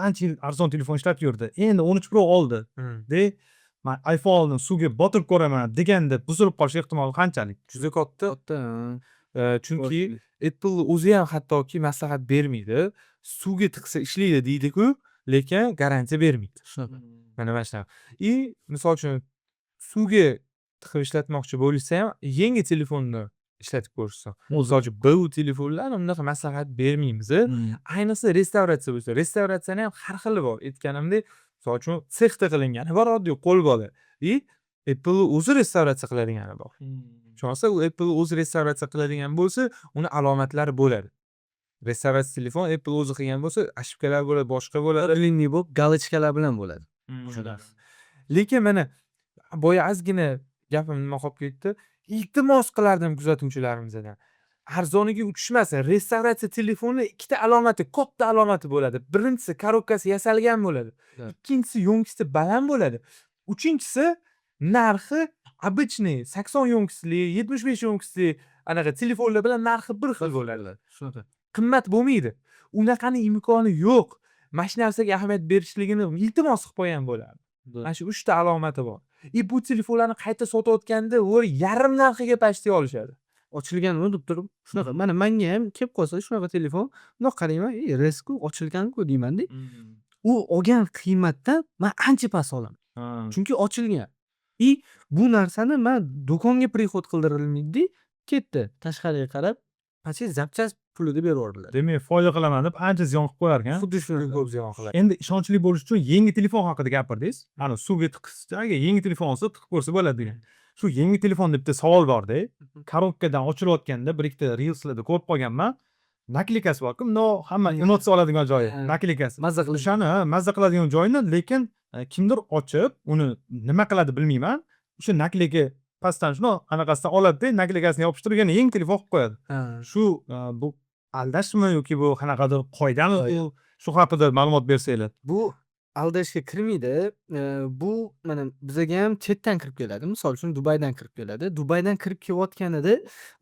Speaker 1: ancha yil arzon telefon ishlatib yurdi, endi 13 Pro oldi de, man iPhone oldim, suvga botirib ko'raman deganda buzilib qolish ehtimoli qanchalik?
Speaker 3: Juda katta.
Speaker 2: Katta.
Speaker 3: Chunki Apple o'zi ham hattoki maslahat bermaydi. Suvga tiqsa ishlaydi deydi-ku, lekin garantiya bermaydi.
Speaker 2: Shunaqa.
Speaker 3: Mana shunaqa. И misol uchun, suvga tiqib ishlatmoqchi bo'lishsa ham, yangi telefonni ishlatib ko'rishsin. Misol uchun, bu telefonlarni unaqa maslahat bermaymiz. Ayniqsa restavratsiya bo'lsa, restavratsiyani ham har xili bor. Aytganimdek, misol uchun, sexda qilingani bor, oddiy qo'l bola. И Apple o'zi restavratsiya qiladigani bor. Tushunyapsiz? U Apple o'zi restavratsiya qiladigan bo'lsa, uni alomatlari bo'ladi. Restavratsiya telefon Apple o'zi qilgan bo'lsa, ошибка lar bo'ladi, boshqa bo'ladi.
Speaker 2: Длинный bo'lib, галочка lar bilan bo'ladi.
Speaker 3: Lekin mana boya ozgina gapim nima qolib ketdi. Iltimos qilardim kuzatuvchilarimizdan. Arzoniga uchishmasin. Restavratsiya telefoni ikkita alomati, katta alomati bo'ladi. Birinchisi, коробка si yasalgan bo'ladi. Ikkinchisi, ёмкость i baland bo'ladi. Uchinchisi, narxi обычный 80 ёмкость li, 75 ёмкость li anaqa telefonlar bilan narxi bir xil bo'ladi.
Speaker 2: Shunaqa.
Speaker 3: Qimmat bo'lmaydi. Unaqani imkoni yo'q. Mana shu narsaga ahamiyat berishligini iltimos qilib qo'ygan bo'lardim. Mana shu uchta alomati bor. И bu telefonlarni qayta sotayotganda u yarim narxiga почти olishadi.
Speaker 2: Ochilganmi deb turib, shunaqa. Mana manga ham kelib qolsa shunaqa telefon, bundoq qarayman, "Ey, RS-ku, ochilgan-ku" deymanda. U olgan qiymatdan man ancha past olaman. Chunki ochilgan. И bu narsani man do'konga приход qildirilmaydida, ketdi. Tashqariga qarab, почти запчасть pulida berib yubordilar.
Speaker 1: Demak, foyda qilaman deb ancha ziyon qilib qo'yar ekan.
Speaker 2: Xuddi shunaqa.
Speaker 3: Ko'p ziyon qiladi.
Speaker 1: Endi ishonchli bo'lish uchun yangi telefon haqida gapirdingiz. Ana suvga tiqishsa, agar yangi telefon olsa, tiqib ko'rsa bo'ladi degan. Shu yangi telefonda bitta savol borda. Коробка dan ochilayotganda bir ikkita reelslarda ko'rib qolganman. Наклейка si borku, bundoq hamma emotsiya oladigan joyi, наклейка si.
Speaker 2: Mazza qilib.
Speaker 1: O'shani, ha, mazza qiladigan joyini, lekin kimdir ochib, uni nima qiladi bilmayman. O'sha наклейка pastdan shundoq anaqasidan oladida, наклейка sini yopishtirib, yana yangi telefon qilib qo'yadi. Shu bu aldashmi yoki bu qanaqadir qoidami bu? Shu haqida ma'lumot bersanglar.
Speaker 2: Bu aldashga kirmaydi. Bu mana bizaga ham chetdan kirib keladi. Misol uchun, Dubaydan kirib keladi. Dubaydan kirib kelayotganida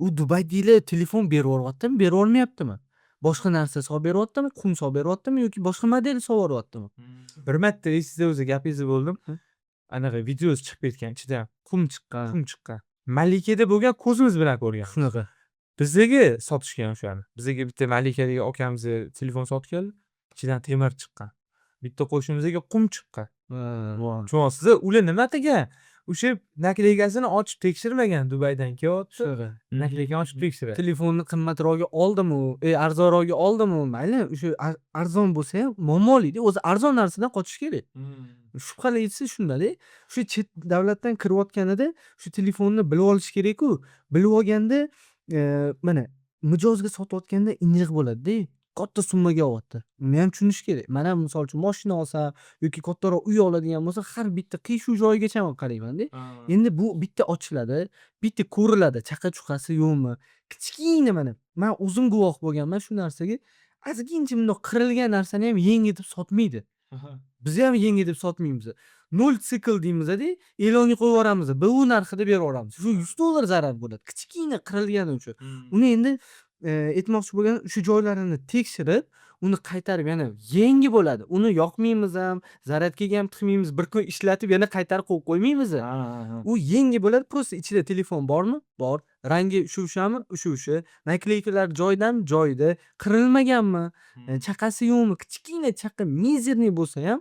Speaker 2: u Dubaydagilar telefon berib yuboryaptimi, berib yubormayaptimi? Boshqa narsa solib beryaptimi, qum solib beryaptimi yoki boshqa model solib yuboryaptimi?
Speaker 3: Bir marta esingizda bo'lsa, gapingizni bo'ldim. Anaqa videosi chiqib ketgan, ichidan
Speaker 2: Qum chiqqan.
Speaker 3: qum chiqqan. Malikada bo'lgan, ko'zimiz bilan ko'rgan.
Speaker 2: Shunaqa.
Speaker 3: Bizaga sotishgan o'shani. Bizaga bitta Malikadagi akamiz telefon sotib keldi. Ichidan temir chiqqan. Bitta qo'shnimizga qum chiqqan. Tushunyapsiz? Ular nima qilgan? O'sha наклейка sini ochib tekshirmagan, Dubaydan kelyapti.
Speaker 2: Shunaqa.
Speaker 3: Наклейка ni ochib tekshiradi.
Speaker 2: Telefonni qimmatrog'i oldimi, arzonrog'i oldimi, mayli, o'sha arzon bo'lsa ham muammolida, o'zi arzon narsadan qochish kerak. Shubhalisi shundada, o'sha chet davlatdan kirayotganida shu telefonni bilib olish kerak-ku. Bilib olganda, mana mijozga sotayotganda injiq bo'ladida, katta summaga olyapti. Uni ham tushunish kerak. Man ham, misol uchun, moshina olsam yoki kattaroq uy oladigan bo'lsam, har bitta qiyshuv joyigacha qaraymanda. Endi bu bitta ochiladi, bitta ko'riladi, chaqa-chuqasi yo'qmi. Kichkina, mana man o'zim guvoh bo'lganman shu narsaga. Ozgincha bundoq qirilgan narsani ham yangi deb sotmaydi. Biz ham yangi deb sotmaymiz. Nol sikl deymizda, e'longa qo'yib yuboramiz. BU narxida berib yuboramiz. Shu $100 zarar bo'ladi. Kichkina qirilgani uchun. Uni endi aytmoqchi bo'lganim, shu joylarini tekshirib, uni qaytarib yana yangi bo'ladi. Uni yoqmaymiz ham, zaryadkaga ham tiqmaymiz, bir kun ishlatib, yana qaytarib qo'yib qo'ymaymiz. U yangi bo'ladi, просто ichida telefon bormi? Bor. Rangi shu o'shami? O'sha o'sha. Наклейка lar joyidami? Joyida. Qirilmaganmi? Chaqasi yo'qmi? Kichkina chaqa, мизерный bo'lsa ham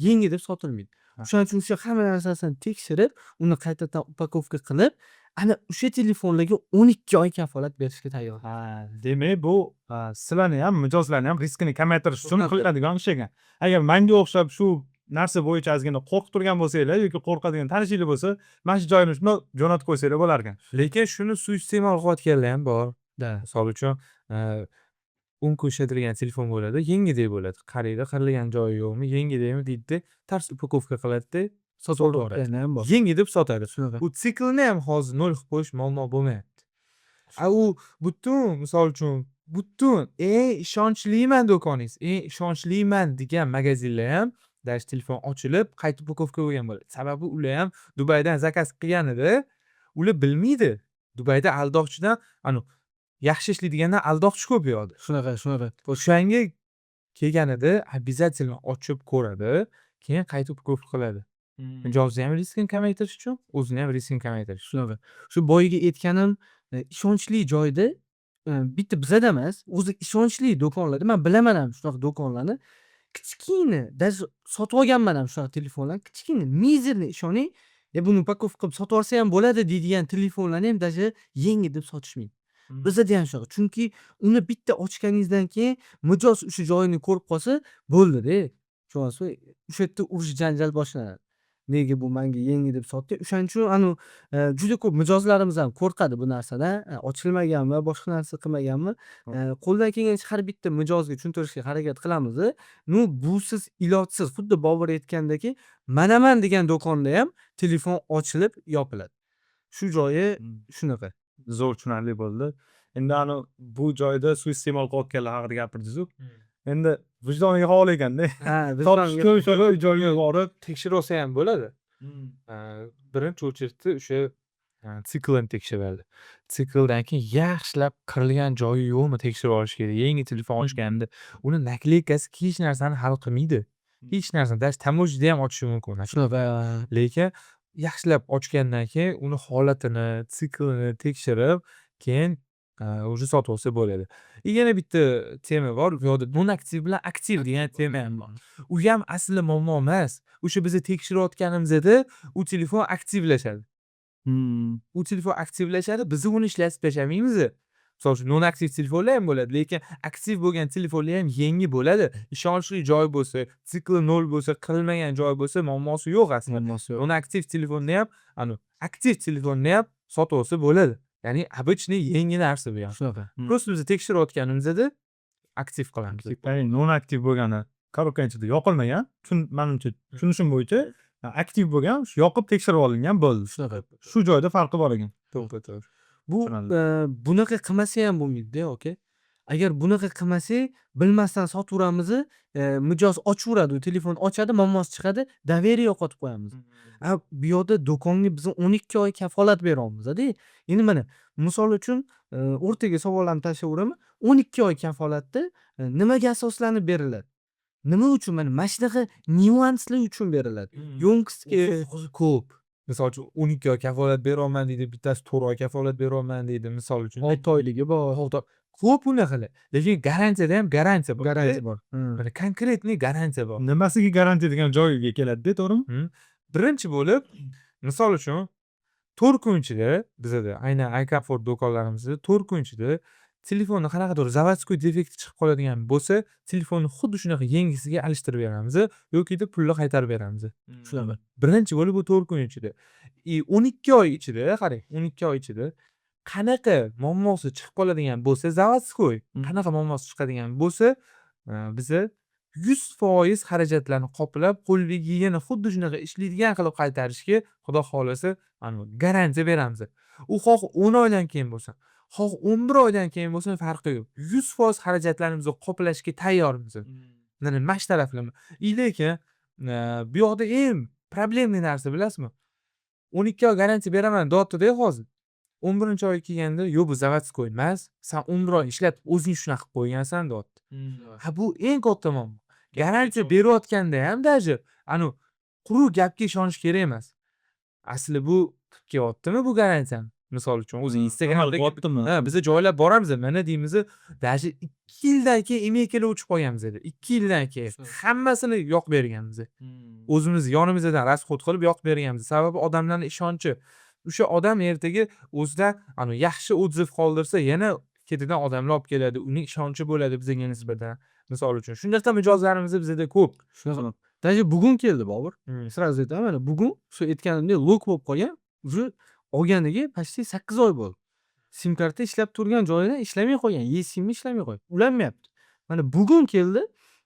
Speaker 2: yangi deb sotilmaydi. O'shaning uchun o'sha hamma narsasini tekshirib, uni qaytadan упаковка qilib, ana o'sha telefonlarga 12 oy kafolat berishga tayyor.
Speaker 1: Ha, demak, bu sizlarni ham, mijozlarni ham riskini kamaytirish uchun qilinadigan ish ekan. Agar manga o'xshab shu narsa bo'yicha ozgina qo'rqib turgan bo'lsanglar yoki qo'rqadigan tanishinglar bo'lsa, mana shu joyini shundoq jo'natib qo'ysanglar bo'lar ekan.
Speaker 3: Lekin shuni suiiste'mol qilayotganlar ham bor.
Speaker 2: Да.
Speaker 3: Misol uchun, 10 kun ishlatilgan telefon bo'ladi, yengidek bo'ladi. Qaraydi, qirilgan joyi yo'qmi, yengidekmi deydida, tars упаковка qiladida, sotib yuboradi.
Speaker 2: Ham bor.
Speaker 3: Yangi deb sotadi.
Speaker 2: Shunaqa.
Speaker 3: Bu siklni ham hozir nol qilib qo'yish muammo bo'lmayapti. A u butun, misol uchun, butun eng ishonchliman do'koningiz, eng ishonchliman degan magazinlar ham даже telefon ochilib, qayta упаковка bo'lgan bo'ladi. Sababi ular ham Dubaydan заказ qilganida ular bilmaydi. Dubayda aldoqchidan, anu, yaxshi ishlaydigandan aldoqchi ko'p u yoqda.
Speaker 2: Shunaqa, shunaqa.
Speaker 3: O'shanga kelganida обязательно ochib ko'radi, keyin qayta упаковка qiladi. Mijozni ham riskini kamaytirish uchun, o'zini ham riskini kamaytirish.
Speaker 2: Shunaqa. Shu boyagi aytganim, ishonchli joyda, bitta bizada emas, o'zi ishonchli do'konlarda, man bilaman ham shunaqa do'konlarni, kichkina, даже sotib olganman ham shunaqa telefonlarni, kichkina, мизерный, ishoning, "E, buni упаковка qilib sotib yuborsa ham bo'ladi" deydigan telefonlarni ham даже yangi deb sotishmaydi. Bizada ham shunaqa. Chunki uni bitta ochganingizdan keyin mijoz o'sha joyini ko'rib qolsa, bo'ldida. Tushunyapsizmi? O'sha yerda urush janjal boshlanadi. Nega bu manga yangi deb sotdi? O'shaning uchun anavi juda ko'p mijozlarimiz ham qo'rqadi bu narsadan. Ochilmaganmi, boshqa narsa qilmaganmi? Qo'ldan kelgancha har bitta mijozga tushuntirishga harakat qilamiz. Ну, busiz ilojsiz. Xuddi Bobur aytgandek, manaman degan do'konda ham telefon ochilib yopiladi. Shu joyi shunaqa.
Speaker 1: Zo'r, tushunarli bo'ldi. Endi anavi bu joyda suiiste'mol qilayotganlar haqida gapirdingiz-ku. Endi vijdoniga havola ekanda.
Speaker 2: Ha,
Speaker 1: Topishib joyga borib
Speaker 3: Tekshirib olsa ham bo'ladi. Birinchi очередь da o'sha siklini tekshiradi. Sikldan keyin yaxshilab qirilgan joyi yo'qmi, tekshirib olish kerak. Yangi telefon ochganda uni наклейка si hech narsani hal qilmaydi. Hech narsani, даже таможня da ham ochishi mumkin.
Speaker 2: Shunaqa.
Speaker 3: Lekin yaxshilab ochgandan keyin uni holatini, siklini tekshirib, keyin уже sotib olsa bo'ladi. И yana bitta tema bor, u yoqda non aktiv bilan aktiv degan tema ham bor. U ham asli muammo emas. O'sha biza tekshirayotganimizda u telefon aktivlashadi. U telefon aktivlashadi, biz uni ishlatib tashlamaymiz. Misol uchun, non aktiv telefonlar ham bo'ladi, lekin aktiv bo'lgan telefonlar ham yangi bo'ladi. Ishonchli joy bo'lsa, sikli nol bo'lsa, qirilmagan joy bo'lsa, muammosi yo'q aslida.
Speaker 2: Muammosi yo'q.
Speaker 3: Non aktiv telefonni ham, anu aktiv telefonni ham sotib olsa bo'ladi. Ya'ni обычный yangi narsa bu ham.
Speaker 2: Shunaqa.
Speaker 3: Просто biz tekshirayotganimizda aktiv qilamiz.
Speaker 1: Ya'ni non aktiv bo'lgani коробка ni ichida yoqilmagan, manimcha, tushunishim bo'yicha aktiv bo'lgan, shu yoqib tekshirib olingan, bo'ldi.
Speaker 2: Shunaqa.
Speaker 1: Shu joyda farqi bor ekan.
Speaker 3: To'ppa to'g'ri.
Speaker 2: Bu
Speaker 1: Tushunarli.
Speaker 2: Bunaqa qilmasa ham bo'lmaydi-da, aka. Agar bunaqa qilmasak, bilmasdan sotaveramiz, mijoz ochaveradi, u telefon ochadi, muammosi chiqadi, доверие yo'qotib qo'yamiz. A bu yoqda do'konga biz 12 oy kafolat beryapmiz-da. Endi mana, misol uchun, o'rtaga savollarni tashlayveraman. 12 oy kafolatda nimaga asoslanib beriladi? Nima uchun? Mana shunaqa nyuanslar uchun beriladi. Ёмкость ga
Speaker 3: Hozir ko'p. Misol uchun, 12 oy kafolat beryapman deydi, bittasi 4 oy kafolat beryapman deydi, misol uchun.
Speaker 2: 6 oyligi bor.
Speaker 3: 6 oy. Ko'p unaqalar. Lekin garantiyada ham garantiya bor.
Speaker 2: Garantiya bor.
Speaker 3: Mana, конкретный garantiya bor.
Speaker 1: Nimasiga garantiya degan joyiga keladi-da, to'g'rimi?
Speaker 3: Birinchi bo'lib, misol uchun, 4 kun ichida bizada, aynan iComfort do'konlarimizda 4 kun ichida telefonni qanaqadir заводской defekti chiqib qoladigan bo'lsa, telefonni xuddi shunaqa yangisiga alishtirib beramiz yokida pulni qaytarib beramiz.
Speaker 2: Shunaqa.
Speaker 3: Birinchi bo'lib bu 4 kun ichida. И 12 oy ichida, qarang, 12 oy ichida qanaqa muammosi chiqib qoladigan bo'lsa, заводской qanaqa muammosi chiqadigan bo'lsa, biza 100% xarajatlarni qoplab, qo'lidagi yana xuddi shunaqa ishlaydigan qilib qaytarishga, xudo xohlasa, garantiya beramiz. U xoh 10 oydan keyin bo'lsin, xoh 11 oydan keyin bo'lsin, farqi yo'q. 100% xarajatlarimizni qoplashga tayyormiz. Mana shu taraflama. И lekin bu yoqda eng проблемный narsa, bilasizmi? 12 oy garantiya beraman deyapti-da hozir. 11-oy kelganda, "Yo'q, bu заводской emas, san 11 oy ishlatib o'zing shunaqa qilib qo'ygansan", deyapti. Ha, bu eng katta muammo. Garantiya berayotganda ham даже anavi quruq gapga ishonish kerak emas. Asli bu kelyaptimi bu garantiyani? Misol uchun, o'zi Instagramda
Speaker 1: Qilyaptimi?
Speaker 3: Ha, biza joylab boramiz, mana deymiz, даже 2 yildan keyin IMEIlar o'chib qolgan bizada. 2 yildan keyin hammasini yoqib berganmiz. O'zimiz yonimizdan расход qilib yoqib berganmiz. Sababi odamlarni ishonchi. O'sha odam ertaga o'zidan anavi yaxshi отзыв qoldirsa, yana ketidan odamlar olib keladi. Uning ishonchi bo'ladi bizga nisbatan. Misol uchun, shunaqa mijozlarimiz bizada ko'p.
Speaker 2: Shunaqa. Даже bugun keldi, Bobur. Сразу aytaman, mana bugun shu aytganimdek лог bo'lib qolgan. Уже olganiga почти 8 oy bo'ldi. Sim karta ishlab turgan joyidan ishlamay qolgan. eSIMi ishlamay qolgan. Ulanmayapti. Mana bugun keldi.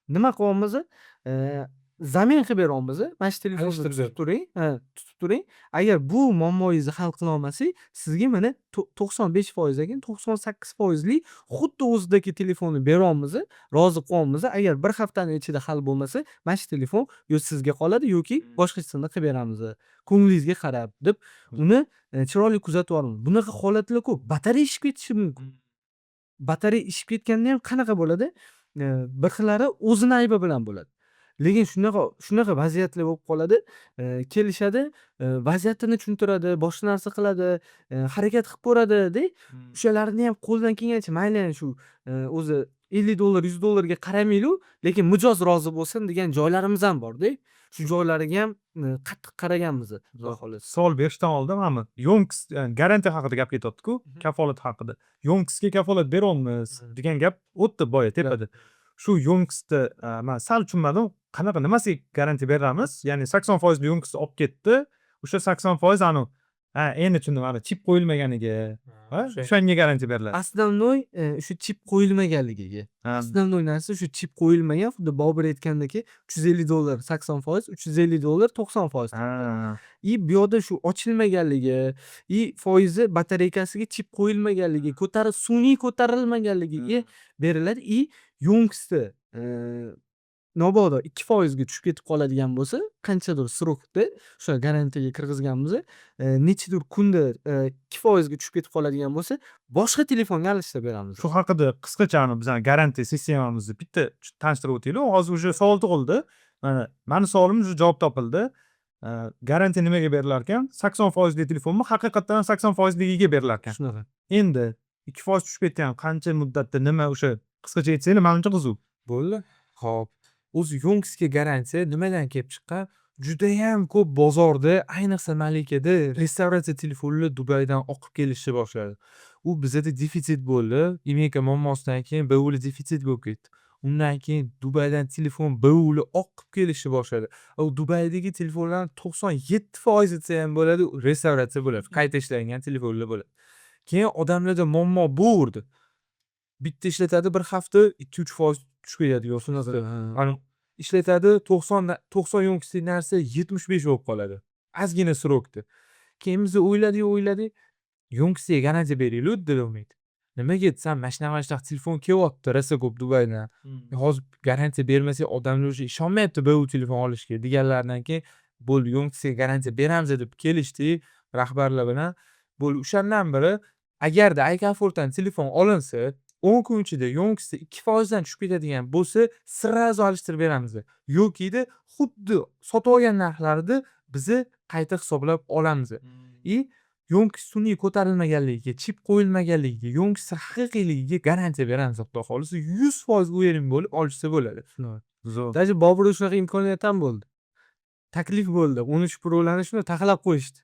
Speaker 2: Nima qilyapmiz? Замен qilib beryapmiz. Mana shu telefonni
Speaker 3: Alishtirib
Speaker 2: tutib turing. Ha, tutib turing. Agar bu muammoyingizni hal qila olmasak, sizga mana 95% ekan, 98 foizli xuddi o'zidagi telefonni beryapmiz, rozi qilyapmiz. Agar bir haftani ichida hal bo'lmasa, mana shu telefon yo sizga qoladi yoki boshqachisini qilib beramiz. Ko'nglingizga qarab, deb uni chiroyli kuzatib yuboramiz. Bunaqa holatlar ko'p. Batareya ishib ketishi mumkin. Batareya ishib ketganda ham qanaqa bo'ladi? Bir xillari o'zini aybi bilan bo'ladi. Lekin shunaqa shunaqa vaziyatlar bo'lib qoladi. Kelishadi, vaziyatini tushuntiradi, boshqa narsa qiladi, harakat qilib ko'radi-da. O'shalarni ham qo'ldan kelgancha, mayli, shu o'zi 50 dollar, 100 dollarga qaramaylik, lekin mijoz rozi bo'lsin degan joylarimiz ham bor-da. Shu joylariga ham qattiq qaraganmiz, xudo xohlasa.
Speaker 1: Savol berishdan oldin mana ёмкость, garantiya haqida gap ketyapti-ku, kafolat haqida. Ёмкость ga kafolat beryapmiz degan gap o'tdi boya tepada. Shu ёмкость ni man sal tushunmadim. Qanaqa, nimasiga garantiya beramiz? Ya'ni 80 foizli ёмкость olib ketdi. O'sha 80% anavi, ha, endi tushundim, ana chip qo'yilmaganiga, ha, o'shanga garantiya beriladi.
Speaker 2: Основной o'sha chip qo'yilmaganligiga. Основной narsa shu chip qo'yilmagan, xuddi Bobur aytgandek, 350 dollar 80%, 350 dollar 90%. И bu yoqda shu ochilmaganligi и foizi batareykasiga chip qo'yilmaganligi, ko'tarib sun'iy ko'tarilmaganligiga beriladi и ёмкость i Mabodo 2%ga tushib ketib qoladigan bo'lsa, qanchadir срок da o'sha garantiyaga kirgizganmiz, nechadir kunda 2%ga tushib ketib qoladigan bo'lsa, boshqa telefonga alishtirib beramiz.
Speaker 1: Shu haqida qisqacha bizani garantiya sistemamizni bitta tanishtirib o'taylik. Hozir уже savol tug'ildi. Mana mani savolim уже javob topildi. Garantiya nimaga berilar ekan? 80 foizli telefonmi, haqiqatdan ham 80 foizligiga berilar ekan.
Speaker 2: Shunaqa.
Speaker 1: Endi 2% tushib ketgan qancha muddatda, nima, o'sha qisqacha aytsanglar, manimcha, qiziq.
Speaker 3: Bo'ldi. Xo'p. O'zi ёмкость ga garantiya nimadan kelib chiqqan? Judayam ko'p bozorda, ayniqsa Malikada restavratsiya telefonlar Dubaydan oqib kelishni boshladi. U bizada defitsit bo'ldi. IMEI muammosidan keyin БУ defitsit bo'lib ketdi. Undan keyin Dubaydan telefon БУ oqib kelishni boshladi. U Dubaydagi telefonlarni 97% desa ham bo'ladi, restavratsiya bo'ladi. Qayta ishlangan telefonlar bo'ladi. Keyin odamlarda muammo bo'verdi. Bitta ishlatadi bir hafta, 2-3% tushib ketadi yo'q.
Speaker 2: Shunaqa.
Speaker 3: Ani ishlatadi, 90 ёмкость li narsa 75 bo'lib qoladi. Ozgina срок da. Keyin biz o'yladik, o'yladik, ёмкость ga garantiya beraylik dedi Umid. Nimaga desam, mana shunaqa, mana shunaqa telefon kelyapti rosa ko'p Dubaydan. Hozir garantiya bermasak, odamlar уже ishonmayapti БУ telefon olishga deganlaridan keyin bo'ldi, ёмкость ga garantiya beramiz deb kelishdik rahbarlar bilan. Bo'ldi, o'shandan beri agarda iComfortdan telefon olinsa, 10 kun ichida ёмкость 2% dan tushib ketadigan bo'lsa, сразу alishtirib beramiz. Yo'qida xuddi sotib olgan narxlarida biza qayta hisoblab olamiz. И ёмкость sun'iy ko'tarilmaganligiga, chip qo'yilmaganligiga, ёмкость haqiqiyligiga garantiya beramiz, xudo xohlasa, 100% уверен bo'lib olishsa bo'ladi.
Speaker 2: Shunaqa.
Speaker 1: Zo'r.
Speaker 2: Даже Boburda shunaqa imkoniyat ham bo'ldi. Taklif bo'ldi. 13 Pro'larni shunday taxlab qo'yishdi.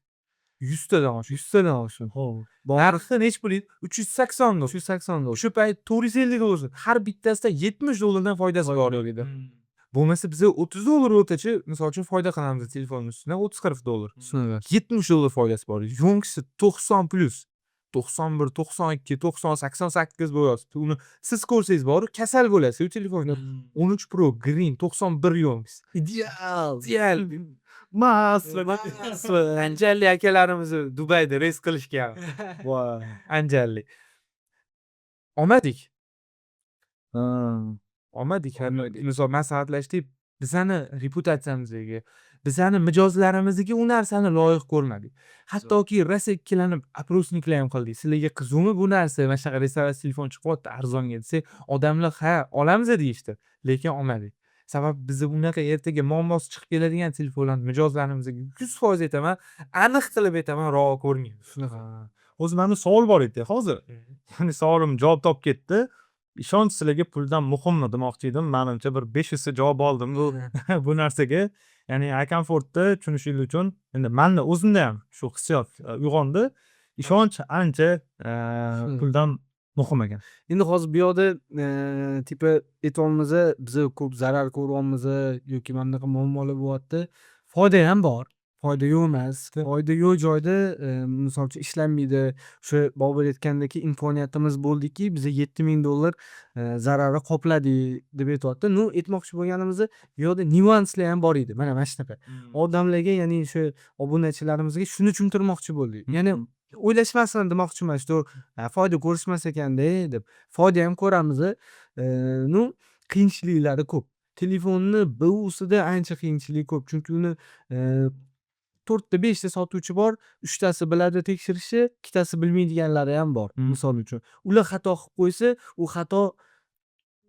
Speaker 3: 100 tadan oshib.
Speaker 2: 100 tadan oshib.
Speaker 1: Xo'p.
Speaker 3: Narxi nechi pul edi? 380 dollar.
Speaker 2: 380 dollar.
Speaker 3: O'sha payt 450 dollar. Har bittasida 70 dollardan foydasi bor edi. Bo'lmasa biza 30 dollar o'rtacha, misol uchun, foyda qilamiz telefonni ustidan, 30-40 dollar.
Speaker 2: Shunaqa.
Speaker 3: 70 dollar foydasi bor edi. Ёмкость 90 plyus. 91, 92, 90, 88 bo'lyapti. Uni siz ko'rsangiz boru, kasal bo'lasiz u telefonga. 13 Pro Green, 91 ёмкость.
Speaker 2: Ideal.
Speaker 3: Ideal.
Speaker 1: Masla.
Speaker 3: Anjanlik akalarimizni Dubayda рез qilishgan.
Speaker 1: Voy.
Speaker 3: Anjanlik. Olmadik.
Speaker 1: Ha.
Speaker 3: Olmadik. Misol, maslahatlashdik. Bizani reputatsiyamizga, bizani mijozlarimizga u narsani loyiq ko'rmadik. Hattoki rosa ikkilanib опросник lar ham qildik. Sizlarga qiziqmi bu narsa, mana shunaqa restavratsiya telefon chiqyapti arzonga desak, odamlar ha, olamiz deyishdi, lekin olmadik. Sababi biza unaqa ertaga muammosi chiqib keladigan telefonlarni mijozlarimizga 100% aytaman, aniq qilib aytaman, ravo ko'rmaymiz.
Speaker 2: Shunaqa.
Speaker 1: O'zi mani savol bor edi hozir. Ya'ni savolim javob topib ketdi. Ishonch sizlarga puldan muhimmi demoqchi edim. Manimcha, bir 500 ta javob oldim bu narsaga. Ya'ni iComfortda tushunishingiz uchun, endi mani o'zimda ham shu hissiyot uyg'ondi. Ishonch ancha puldan muhim ekan.
Speaker 2: Endi hozir bu yoqda типа aytyapmiz, biza ko'p zarar ko'ryapmiz yoki mana bunaqa muammolar bo'lyapti. Foyda ham bor. Foyda yo'q emas. Foyda yo'q joyda, misol uchun, ishlanmaydi. O'sha Bobur aytgandek, imkoniyatimiz bo'ldiki, biza 7000 dollar zararni qopladik deb aytyapti. Ну, aytmoqchi bo'lganimiz, bu yoqda nyuanslar ham bor edi. Mana shunaqa. Odamlarga, ya'ni o'sha obunachilarimizga shuni tushuntirmoqchi bo'ldik. Ya'ni o'ylashmasin demoqchiman, что foyda ko'rishmas ekanda deb. Foyda ham ko'ramiz. Ну, qiyinchiliklari ko'p. Telefonni БУ sida ancha qiyinchilik ko'p. Chunki uni to'rtta, beshta sotuvchi bor, uchtasi biladi tekshirishni, ikkitasi bilmaydiganlari ham bor, misol uchun. Ular xato qilib qo'ysa, u xato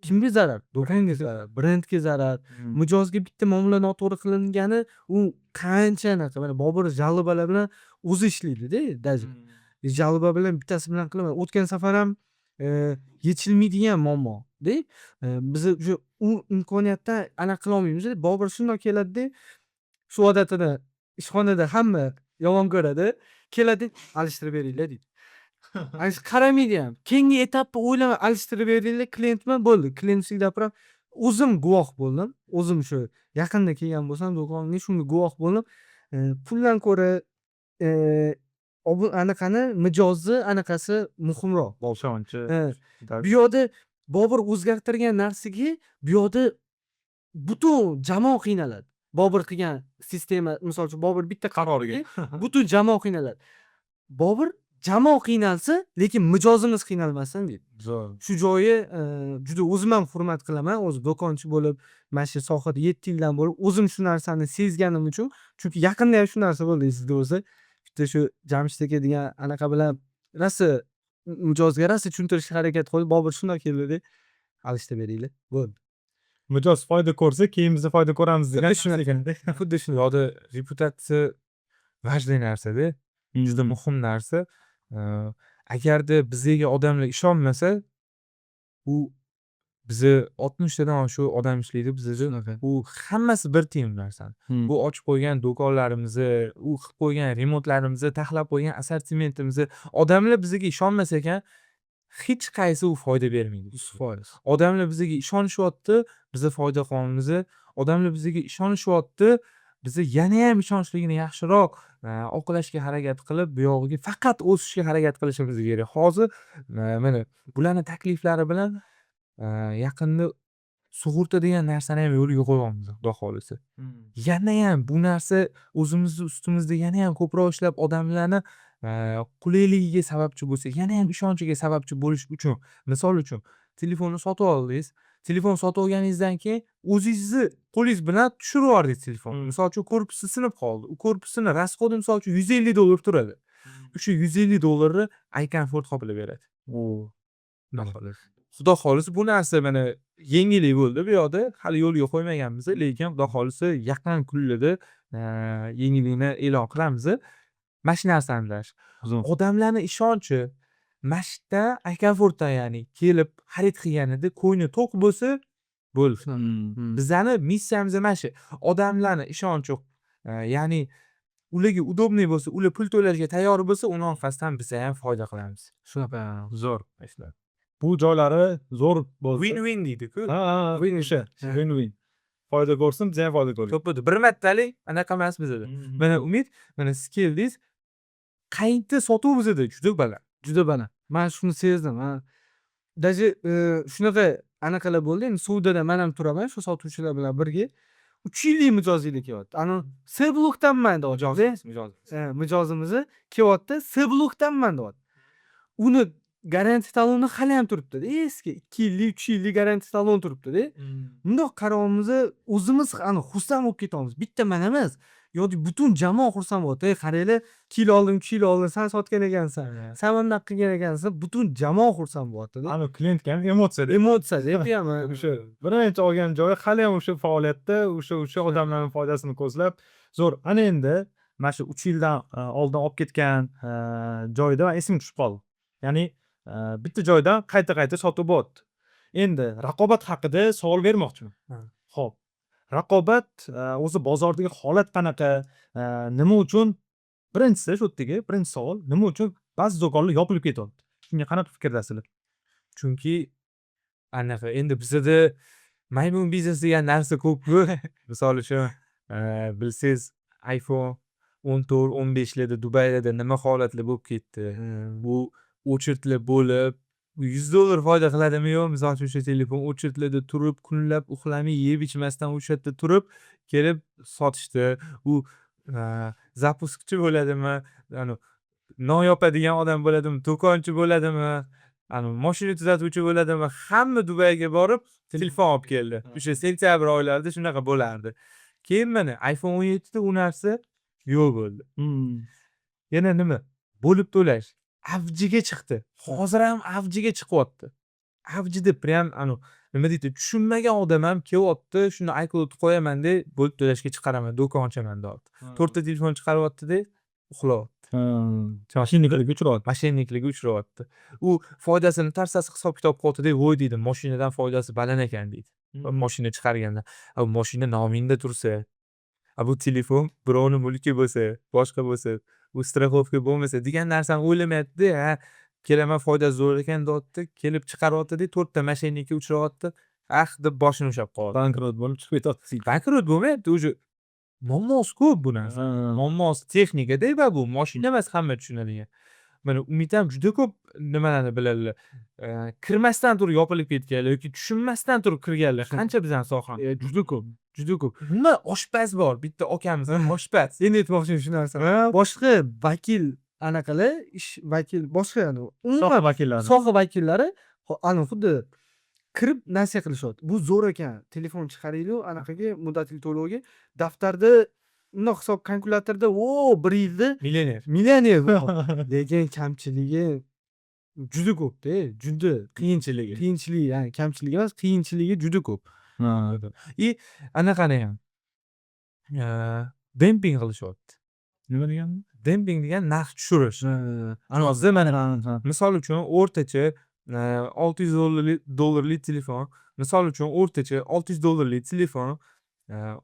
Speaker 2: kimga zarar? Do'konga zarar, brendga zarar. Mijozga bitta muomala noto'g'ri qilingani u qancha anaqa. Mana Bobur жалоба lar bilan o'zi ishlaydida даже. Жалоба bilan bittasi bilan qilaman. O'tgan safar ham yechilmaydigan muammoda. Biza уже u imkoniyatdan anaqa qilolmaymiz. Bobur shundoq keladida, shu odatini ishxonada hamma yomon ko'radi. Keladi, "Alishtirib beringlar", deydi. Ana shu qaramaydi ham. Keyingi etapni o'ylamay, "Alishtirib beringlar, klientmi?" Bo'ldi. Klient всегда прав. O'zim guvoh bo'ldim. O'zim shu yaqinda kelgan bo'lsam do'konga, shunga guvoh bo'ldim. Puldan ko'ra anaqani, mijozni anaqasi muhimroq.
Speaker 1: Ishonchi.
Speaker 2: Bu yoqda Bobur o'zgartirgan narsaga bu yoqda butun jamoa qiynaladi. Bobur qilgan sistema, misol uchun, Bobur bitta
Speaker 1: qaroriga
Speaker 2: butun jamoa qiynaladi. Bobur Jamoa qiynalsin, lekin mijozimiz qiynalmasin deydi.
Speaker 1: Zo'r.
Speaker 2: Shu joyi juda o'zim ham hurmat qilaman. O'zi do'konchi bo'lib, mana shu sohada 7 yildan bo'lib, o'zim shu narsani sezganim uchun. Chunki yaqinda ham shu narsa bo'ldi, esingizda bo'lsa. Bitta shu Jamshid aka degan anaqa bilan rosa mijozga rosa tushuntirishga harakat qildik. Bobur shundoq keldida, "Alishta beringlar, bo'ldi."
Speaker 1: Mijoz foyda ko'rsa, keyin biz foyda ko'ramiz degan.
Speaker 3: Xuddi shunaqa, xuddi shu yoqda reputatsiya важный narsada, juda muhim narsa. Agarda bizga odamlar ishonmasa, u biza 60 tadan oshiq odam ishlaydi bizada, u hammasi bir tiyin narsani, bu ochib qo'ygan do'konlarimizni, u qilib qo'ygan remontlarimizni, taxlab qo'ygan assortimentimizni, odamlar bizga ishonmas ekan, hech qaysi u foyda bermaydi.
Speaker 2: 100%.
Speaker 3: Odamlar bizga ishonishyapti, biza foyda qilyapmiz. Odamlar bizga ishonishyapti, biza yanayam ishonchligini yaxshiroq oqlashga harakat qilib, buyog'iga faqat o'sishga harakat qilishimiz kerak. Hozir mana bularni takliflari bilan yaqinda sug'urta degan narsani ham yo'lga qo'yyapmiz, xudo xohlasa. Yanayam bu narsa o'zimizni ustimizda yanayam ko'proq ishlab, odamlarni qulayligiga sababchi bo'lsak, yanayam ishonchiga sababchi bo'lish uchun. Misol uchun, telefonni sotib oldingiz, telefon sotib olganingizdan keyin o'zingizni qo'lingiz bilan tushirib yubordingiz telefonni. Misol uchun, korpusi sinib qoldi. U korpusini расход i, misol uchun, 150 dollar turadi. O'sha 150 dollarni iComfort qoplab beradi. Xudo xohlasa. Xudo xohlasa, bu narsa mana yengillik bo'ldi bu yoqda. Hali yo'lga qo'ymaganmiz, lekin xudo xohlasa, yaqin kunlarda yengillikni e'lon qilamiz. Mana shu narsani. Odamlarni ishonchi mana shu yerdan, iComfortdan, ya'ni kelib xarid qilganida ko'ngli to'q bo'lsa bo'ldi. Bizani missiyamiz mana shu. Odamlarni ishonchi, ya'ni ularga удобный bo'lsa, ular pul to'lashga tayyor bo'lsa, uni orqasidan bizayam foyda qilamiz.
Speaker 2: Shunaqa.
Speaker 1: Zo'r. Bu joylari zo'r bo'ldi.
Speaker 3: Win win deydi-ku.
Speaker 1: Ha, win, o'sha win win. Foyda ko'rsin, biz ham foyda ko'rdik.
Speaker 3: To'ppa bir martalik anaqa emas bizada. Mana, Umid, mana siz keldingiz. Qayta sotuv bizada juda baland.
Speaker 2: Juda baland. Man shuni sezdim. Ha. Даже shunaqa anaqalar bo'ldi. Endi savdoda man ham turaman shu sotuvchilar bilan birga. 3 yillik mijozinglar kelyapti. Anavi "C blokdanman" deyapti.
Speaker 3: Mijoz.
Speaker 2: Mijozimizni kelyapti, "C blokdanman" deyapti. Uni garantiya taloni haliyam turibdida, eski 2 yillik, 3 yillik garantiya talon turibdida. Bundoq qarayapmiz, o'zimiz ani xursand bo'lib ketyapmiz. Bitta man emas, yoki butun jamoa xursand bo'lyapti. "Ey, qaranglar, 2 yil oldin, 3 yil oldin san sotgan ekansan, san mana bunaqa qilgan ekansan." Butun jamoa xursand bo'lyaptida.
Speaker 1: Anavi klientga ham emotsiyada.
Speaker 2: Emotsiyada bu ham.
Speaker 1: O'sha birinchi olgan joyi haliyam o'sha faoliyatda, o'sha odamlarni foydasini ko'zlab, zo'r. Ana endi mana shu 3 yildan oldin olib ketgan joyda esimga tushib qoldi. Ya'ni bitta joydan qayta qayta sotuv bo'lyapti. Endi raqobat haqida savol bermoqchiman. Ho'p, raqobat, o'zi bozordagi holat qanaqa? Nima uchun, birinchisi, shu yerdagi birinchi savol, nima uchun ba'zi do'konlar yopilib ketyapti? Shunga qanaqa fikrdasizlar?
Speaker 3: Chunki anaqa endi bizada maymun biznes degan narsa ko'pku. Misol uchun, bilsangiz, iPhone 14, 15larda Dubaylarda nima holatlar bo'lib ketdi. Bu очередь lar bo'lib, 100 dollar foyda qiladimi, yo'q, misol uchun, o'sha telefon очередь larda turib, kunlab uxlamay, yeb ichmasdan o'sha yerda turib, kelib sotishdi. U запуск chi bo'ladimi, anavi non yopadigan odam bo'ladimi, do'konchi bo'ladimi, anavi moshina tuzatuvchi bo'ladimi, hamma Dubayga borib telefon olib keldi. O'sha sentyabr oylarida shunaqa bo'lardi. Keyin mana iPhone 17da u narsa yo'q bo'ldi. Yana nima? Bo'lib to'lash avjiga chiqdi. Hozir ham avjiga chiqyapti. Avjida прям anavi, nima deydi, tushunmagan odam ham kelyapti, shuni iCloud qo'yamanda, bo'lib to'lashga chiqaraman, do'kon ochaman deyapti. To'rtta telefon chiqaryaptida, uxlayapti.
Speaker 1: Мошенник larga uchrayapti.
Speaker 3: Мошенник larga uchrayapti. U foydasini tarsasi hisob kitob qilyaptida, "Voy", deydi, "moshinadan foydasi baland ekan", deydi. Moshina chiqarganda. A moshina nomingda tursa, a bu telefon birovni mulki bo'lsa, boshqa bo'lsa, u страховка bo'lmasa degan narsani o'ylamayaptida, ha, kelaman, foydasi zo'r ekan deyapti, kelib chiqaryaptida, to'rtta мошенник ka uchrayapti, ah deb boshini ushlab qolyapti.
Speaker 1: Bankrot bo'lib chiqib ketyapti.
Speaker 3: Bankrot bo'lmayapti, уже muammosi ko'p bu narsa. Muammosi texnikada va bu moshina emas hamma tushunadigan. Mana, Umid ham juda ko'p nimalarni biladilar. Kirmasdan turib yopilib ketganlar yoki tushunmasdan turib kirganlar qancha bizani sohamizda.
Speaker 2: Juda ko'p, juda ko'p.
Speaker 3: Umuman oshpaz bor, bitta okamiz oshpaz.
Speaker 2: Endi aytmoqchiman shu narsani. Boshqa vakil Anaqalar ish vakil boshqa umuman
Speaker 1: Soha vakillari.
Speaker 2: Soha vakillari ani xuddi kirib nasiya qilishyapti. Bu zo'r ekan, telefon chiqaringlar anaqaga, muddatli to'lovga, daftarda bundoq hisob kalkulyatorda o bir yilda
Speaker 3: Millioner.
Speaker 2: Millioner. Lekin kamchiligi juda ko'pda, juda.
Speaker 3: Qiyinchiligi.
Speaker 2: Qiyinchiligi, ya'ni kamchiligi emas, qiyinchiligi juda ko'p.
Speaker 3: И anaqani ham demping qilishyapti.
Speaker 1: Nima degani?
Speaker 3: Demping degan narx tushirish.
Speaker 1: Hozir mana
Speaker 3: Misol uchun, o'rtacha 600 dollarlik telefon, misol uchun, o'rtacha 600 dollarlik telefon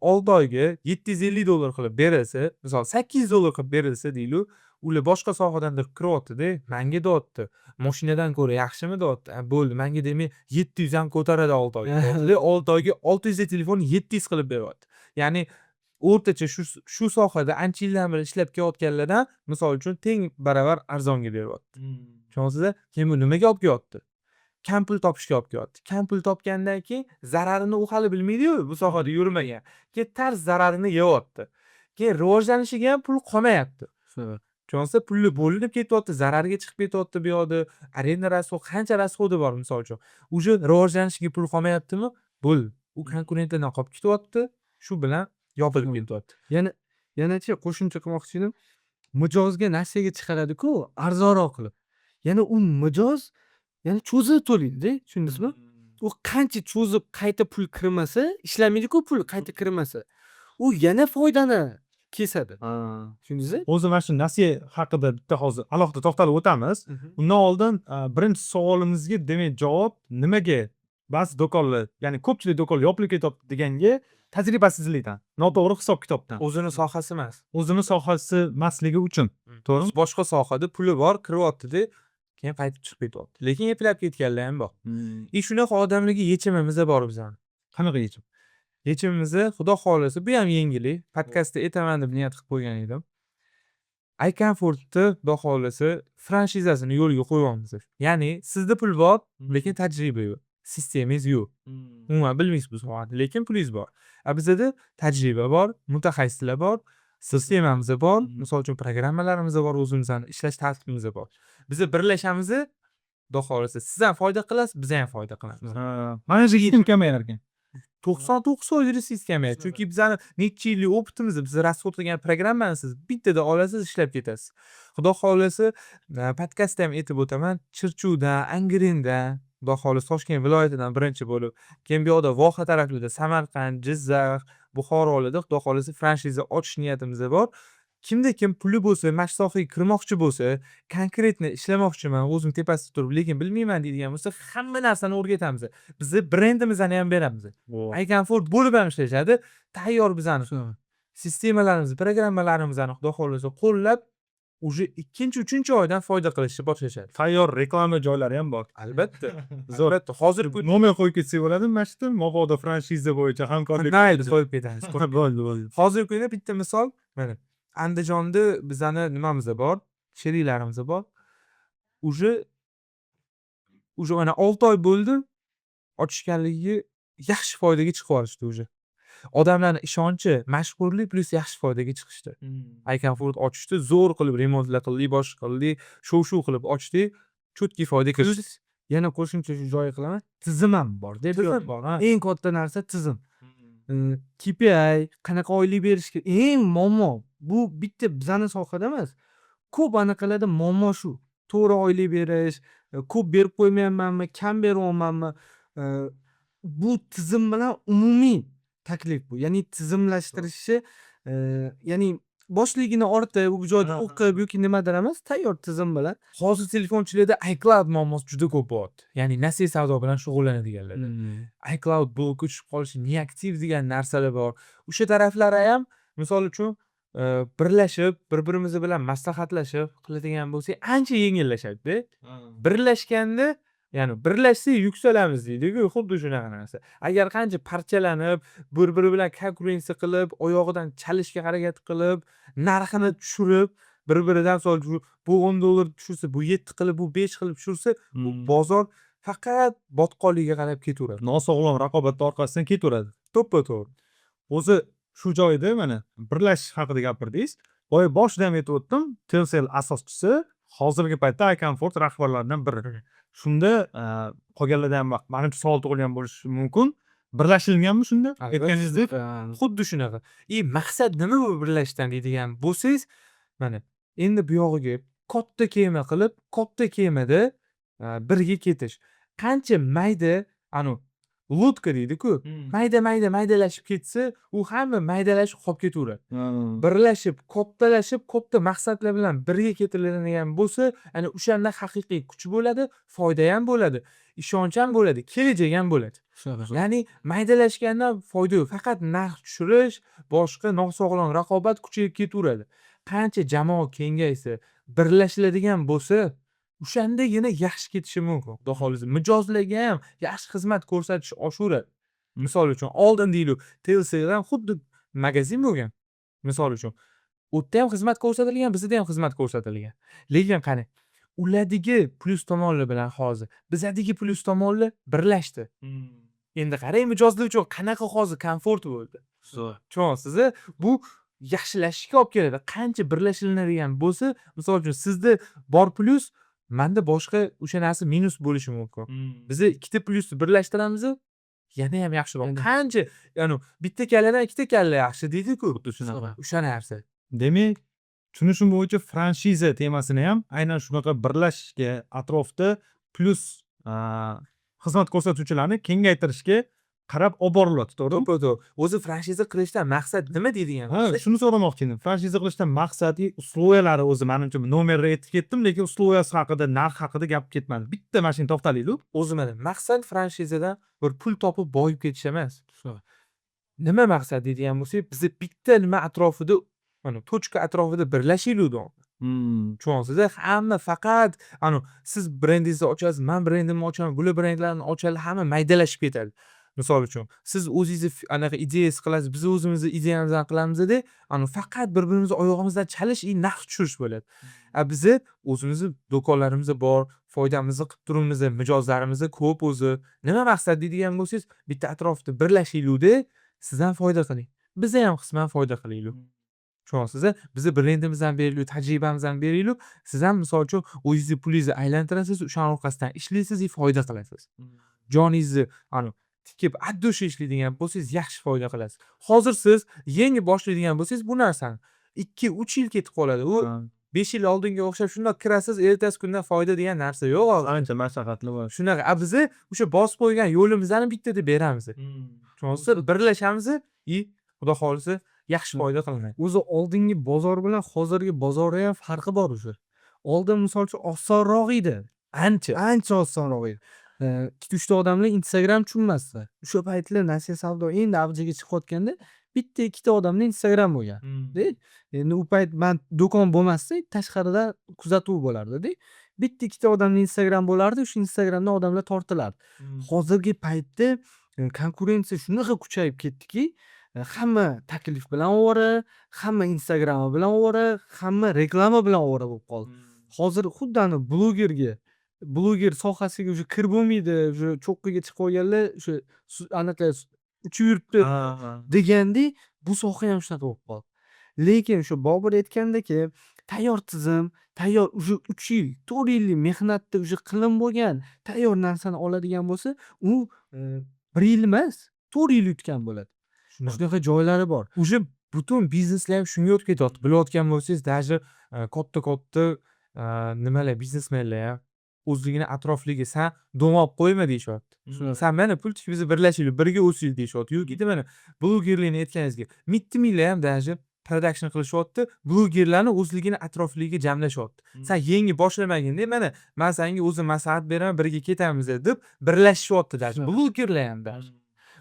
Speaker 3: 6 oyga 750 dollar qilib berilsa, misol, 800 dollar qilib berilsa deylik, ular boshqa sohadandir kiryaptida, manga deyapti, moshinadan ko'ra yaxshimi deyapti. A, bo'ldi, manga demak 700 ham ko'taradi 6 oyga deyaptida, 6 oyga 600 ta telefonni 700 qilib beryapti. Ya'ni o'rtacha shu sohada ancha yildan beri ishlab kelayotganlardan, misol uchun, teng baravar arzonga beryapti. Tushunyapsizlar? Keyin bu nimaga olib kelyapti? Kam pul topishga olib kelyapti. Kam pul topgandan keyin zararini u hali bilmaydiyu, bu sohada yurmagan. Keyin tars zararini yeyapti. Keyin rivojlanishiga ham pul qolmayapti. Tushunyapsizlar? Puli bo'linib ketyapti, zararga chiqib ketyapti bu yoqda. Arenda расход, qancha расход i bor, misol uchun. Уже rivojlanishiga pul qolmayaptimi? Bo'ldi. U konkurentlardan qolib ketyapti, shu bilan yopilib ketyapti.
Speaker 2: Yanachi qo'shimcha qilmoqchi edim. Mijozga nasiyaga chiqaradi-ku arzonroq qilib. Yana u mijoz yana cho'zib to'laydi-da, tushundingizmi? U qancha cho'zib qayta pul kirmasa, ishlamaydi-ku pul qayta kirmasa. U yana foydani kesadi. Tushundingizmi?
Speaker 1: O'zi mana shu nasiya haqida bitta hozir alohida to'xtalib o'tamiz. Undan oldin birinchi savolimizga, demak, javob: nimaga ba'zi do'konlar, ya'ni ko'pchilik do'konlar yopilib ketyapti deganga, tajribasizlikdan, noto'g'ri hisob kitobdan.
Speaker 3: O'zini sohasi emas.
Speaker 1: O'zini sohasi emasligi uchun, to'g'rimi?
Speaker 3: Boshqa sohada puli bor, kiryaptida, keyin qaytib chiqib ketyapti. Lekin eplab ketganlar ham bor. И shunaqa odamlarga yechimimiz bor bizani.
Speaker 1: Qanaqa yechim?
Speaker 3: Yechimimiz, xudo xohlasa, bu ham yengillik. Podkastda aytaman deb niyat qilib qo'ygan edim. iComfortni, xudo xohlasa, franshizasini yo'lga qo'yyapmiz. Ya'ni sizda pul bor, lekin tajriba yo'q. Sistemangiz yo'q. Umuman bilmaysiz bu sohani, lekin pulingiz bor. A bizada tajriba bor, mutaxassislar bor, sistemamiz bor, misol uchun, programmalarimiz bor, o'zimizni ishlash tartibimiz bor. Biza birlashamiz, xudo xohlasa, siz ham foyda qilasiz, biz ham foyda qilamiz.
Speaker 1: Ha, mana shu yechim kamayar ekan.
Speaker 3: 99% riskingiz kamayadi. Chunki bizani necha yillik опыт imiz, biz расход qilgan programmani siz bittada olasiz, ishlab ketasiz. Xudo xohlasa, podkastda ham aytib o'taman, Chirchiqdan, Angrendan, xudo xohlasa, Toshkent viloyatidan birinchi bo'lib, keyin bu yoqda voha taraflarda Samarqand, Jizzax, Buxorolarda, xudo xohlasa, franshiza ochish niyatimiz bor. Kimda kim puli bo'lsa, mana shu sohaga kirmoqchi bo'lsa, конкретно ishlamoqchiman, o'zim tepasida turib, lekin bilmayman deydigan bo'lsa, hamma narsani o'rgatamiz. Bizni brendimizni ham beramiz. iComfort bo'lib ham ishlashadi. Tayyor bizani sistemalarimizni, programmalarimizni, xudo xohlasa, qo'llab, уже ikkinchi, uchinchi oydan foyda qilishni boshlashadi.
Speaker 1: Tayyor reklama joylari ham bor.
Speaker 3: Albatta.
Speaker 1: Zo'r.
Speaker 3: Albatta. Hozir bu
Speaker 1: Nomer qo'yib ketsak bo'ladimi mana shu yerda? Mabodo franshiza bo'yicha hamkorlik
Speaker 3: Mayli, qo'yib ketamiz.
Speaker 1: Bo'ldi, bo'ldi.
Speaker 3: Hozirgi kunda bitta misol, mana Andijonda bizani nimamiz bor, sheriklarimiz bor. Уже mana 6 oy bo'ldi ochishganligiga, yaxshi foydaga chiqib yuborishdi уже. Odamlarni ishonchi, mashhurlik plyus yaxshi foydaga chiqishdi. iComfort ochishdi, zo'r qilib remontlar qildik, boshqa qildik, shov-shuv qilib ochdik, чёткий foyda kiritdi.
Speaker 2: Yana qo'shimcha shu joyi qilaman. Tizim ham bor-da.
Speaker 3: Tizim bor, ha.
Speaker 2: Eng katta narsa tizim. KPI, qanaqa oylik berish kerak. Eng muammo bu bitta bizani sohada emas. Ko'p anaqalarda muammo shu. To'g'ri oylik berish, ko'p berib qo'ymayapmanmi, kam beryapmanmi? Bu tizim bilan umumiy taklif bu. Ya'ni tizimlashtirishni, ya'ni boshligini ortib, u joyda o'qib yoki nimadir emas, tayyor tizim bilan.
Speaker 3: Hozir telefonchilarda iCloud muammosi juda ko'p bo'lyapti. Ya'ni nasiya savdo bilan shug'ullanadiganlarda. iCloud bloki tushib qolishi, неактив degan narsalar bor. O'sha taraflari ham, misol uchun, birlashib, bir-birimiz bilan maslahatlashib qiladigan bo'lsak, ancha yengillashadi-da. Birlashganda, ya'ni birlashsak yuksalamiz deydi-ku, xuddi shunaqa narsa. Agar qancha parchalanib, bir-biri bilan konkurensiya qilib, oyog'idan chalishga harakat qilib, narxini tushirib, bir-biridan, misol uchun, bu 10 dollar tushirsa, bu 7 qilib, bu 5 qilib tushirsa, bu bozor faqat botqonlikka qarab ketaveradi.
Speaker 1: Nosog'lom raqobatni orqasidan ketaveradi.
Speaker 3: To'ppa-to'g'ri.
Speaker 1: O'zi shu joyda mana birlashish haqida gapirdingiz. Boya boshida ham aytib o'tdim, Telcel asoschisi, hozirgi paytda iComfort rahbarlaridan biri. Shunda qolganlarda ham, manimcha, savol tug'ilgan bo'lishi mumkin. Birlashilganmi shunda, aytganingizdek?
Speaker 3: Xuddi shunaqa. И maqsad nima bu birlashishdan deydigan bo'lsangiz, mana endi buyog'iga katta kema qilib, katta kemada birga ketish. Qancha mayda, anavi лодка deydi-ku, mayda mayda maydalashib ketsa, u hamma maydalashib qolib ketaveradi. Birlashib, kattalashib, katta maqsadlar bilan birga ketiladigan bo'lsa, ana o'shanda haqiqiy kuch bo'ladi, foydayam bo'ladi, ishonch ham bo'ladi, kelajak ham bo'ladi.
Speaker 2: Shunaqa.
Speaker 3: Ya'ni maydalashgandan foyda yo'q. Faqat narx tushirish, boshqa nosog'lom raqobat kuchayib ketaveradi. Qancha jamoa kengaysa, birlashiladigan bo'lsa, o'shandagina yaxshi ketishi mumkin. Xudo xohlasa, mijozlarga ham yaxshi xizmat ko'rsatish oshaveradi. Misol uchun, oldin, deylik, Telcel ham xuddi magazin bo'lgan. Misol uchun, u yerda ham xizmat ko'rsatilgan, bizda ham xizmat ko'rsatilgan. Lekin qarang, ulardagi plyus tomonlar bilan hozir bizadagi plyus tomonlar birlashdi. Endi qarang, mijozlar uchun qanaqa hozir komfort bo'ldi.
Speaker 2: Zo'r.
Speaker 3: Tushunyapsiz? Bu yaxshilashishga olib keladi. Qancha birlashilinadigan bo'lsa, misol uchun, sizda bor plyus, manda boshqa o'sha narsa minus bo'lishi mumkin. Biza ikkita plyusni birlashtiramiz, yanayam yaxshiroq. Qancha, ya'ni bitta kalladan ikkita kalla yaxshi deydi-ku.
Speaker 1: Xuddi shunaqa.
Speaker 3: O'sha narsa.
Speaker 1: Demak, tushunishim bo'yicha, franshiza temasini ham aynan shunaqa birlashishga, atrofda plyus xizmat ko'rsatuvchilarni kengaytirishga qarab olib borilyapti, to'g'rimi?
Speaker 3: To'ppa to'g'ri. O'zi franshiza qilishdan maqsad nima deydigan
Speaker 1: Ha,
Speaker 3: bo'lsak,
Speaker 1: shuni so'ramoqchi edim. Franshiza qilishdan maqsad, условия lari o'zi, manimcha, nomerni aytib ketdim, lekin условия si haqida, narx haqida gap ketmadi. Bitta mana shunga to'xtalaylik.
Speaker 3: O'zi mana maqsad franshizadan bir pul topib boyib ketish emas. Nima maqsad deydigan bo'lsak, biza bitta nima atrofida, mana точка atrofida birlashaylik. Tushunyapsiz? Hamma faqat anavi siz brendingizni ochasiz, man brendimni ochaman, bular brendlarini ochadi, hamma maydalashib ketadi. Misol uchun, siz o'zingizni anaqa ideyasiz qilasiz, biz o'zimizni ideyamizni qilamizda, anavi faqat bir birimizni oyog'imizdan chalish и narx tushirish bo'ladi. A biza o'zimizni do'konlarimiz bor, foydamizni qilib turibmiz, mijozlarimiz ko'p o'zi. Nima maqsad deydigan bo'lsangiz, bitta atrofda birlashaylikda, siz ham foyda qiling, biza ham qisman foyda qilaylik. Tushunyapsiz? Biza brendimizni ham beraylik, tajribamizni ham beraylik. Siz ham, misol uchun, o'zingizni pulingizni aylantirasiz, o'shani orqasidan ishlaysiz и foyda qilasiz. Joningizni anavi tikib от души ishlaydigan bo'lsangiz, yaxshi foyda qilasiz. Hozir siz yangi boshlaydigan bo'lsangiz bu narsani 2-3 yil ketib qoladi. U 5 yil oldinga o'xshab shundoq kirasiz, ertasi kundan foyda degan narsa yo'q hozir.
Speaker 1: Ancha mashaqqatli bo'ladi.
Speaker 3: Shunaqa. A biza o'sha bosib qo'ygan yo'limizni bittada beramiz. Tushunyapsiz? Birlashamiz и Xudo xohlasa, yaxshi foyda qilinadi.
Speaker 2: O'zi oldingi bozor bilan hozirgi bozorni ham farqi bor уже. Oldin, misol uchun, osonroq edi.
Speaker 3: Ancha.
Speaker 2: Ancha osonroq edi. Ikkita uchta odamlar Instagram tushunmasdi. O'sha paytlar nasiya savdo endi avjiga chiqayotganda bitta ikkita odamda Instagram bo'lgan. De. Endi u payt man do'kon bo'lmasdi, tashqarida kuzatuv bo'lardida. Bitta ikkita odamda Instagram bo'lardi, o'sha Instagramdan odamlar tortilardi. Hozirgi paytda konkurensiya shunaqa kuchayib ketdiki, hamma taklif bilan ovora, hamma Instagrami bilan ovora, hamma reklama bilan ovora bo'lib qoldi. Hozir xuddi anavi bloger sohasiga уже kirib bo'lmaydi, уже cho'qqiga chiqib olganlar o'sha anaqa uchib yuribdi degandek, bu soha ham shunaqa bo'lib qoldi. Lekin o'sha Bobur aytgandek, tayyor tizim, tayyor уже 3 yil, 4 yillik mehnatda уже qilinib bo'lgan tayyor narsani oladigan bo'lsa, u bir yil emas, 4 yil yutgan bo'ladi. Shunaqa joylari bor.
Speaker 3: Уже butun bizneslar ham shunga o'tib ketyapti. Bilayotgan bo'lsangiz, даже katta katta nimalar, biznesmenlar ham o'zligini atrofliga "San дом olib qo'yma", deyishyapti. "San mana pul tik, biz birlashaylik, birga o'saylik", deyishyapti. Yoki mana blogerlarni aytganingizga, mitti minglar ham даже production qilishyapti, blogerlarni o'zligini atrofligiga jamlashyapti. "San yangi boshlamaginda, mana man sanga o'zim maslahat beraman, birga ketamiz", deb birlashishyapti даже blogerlar ham даже.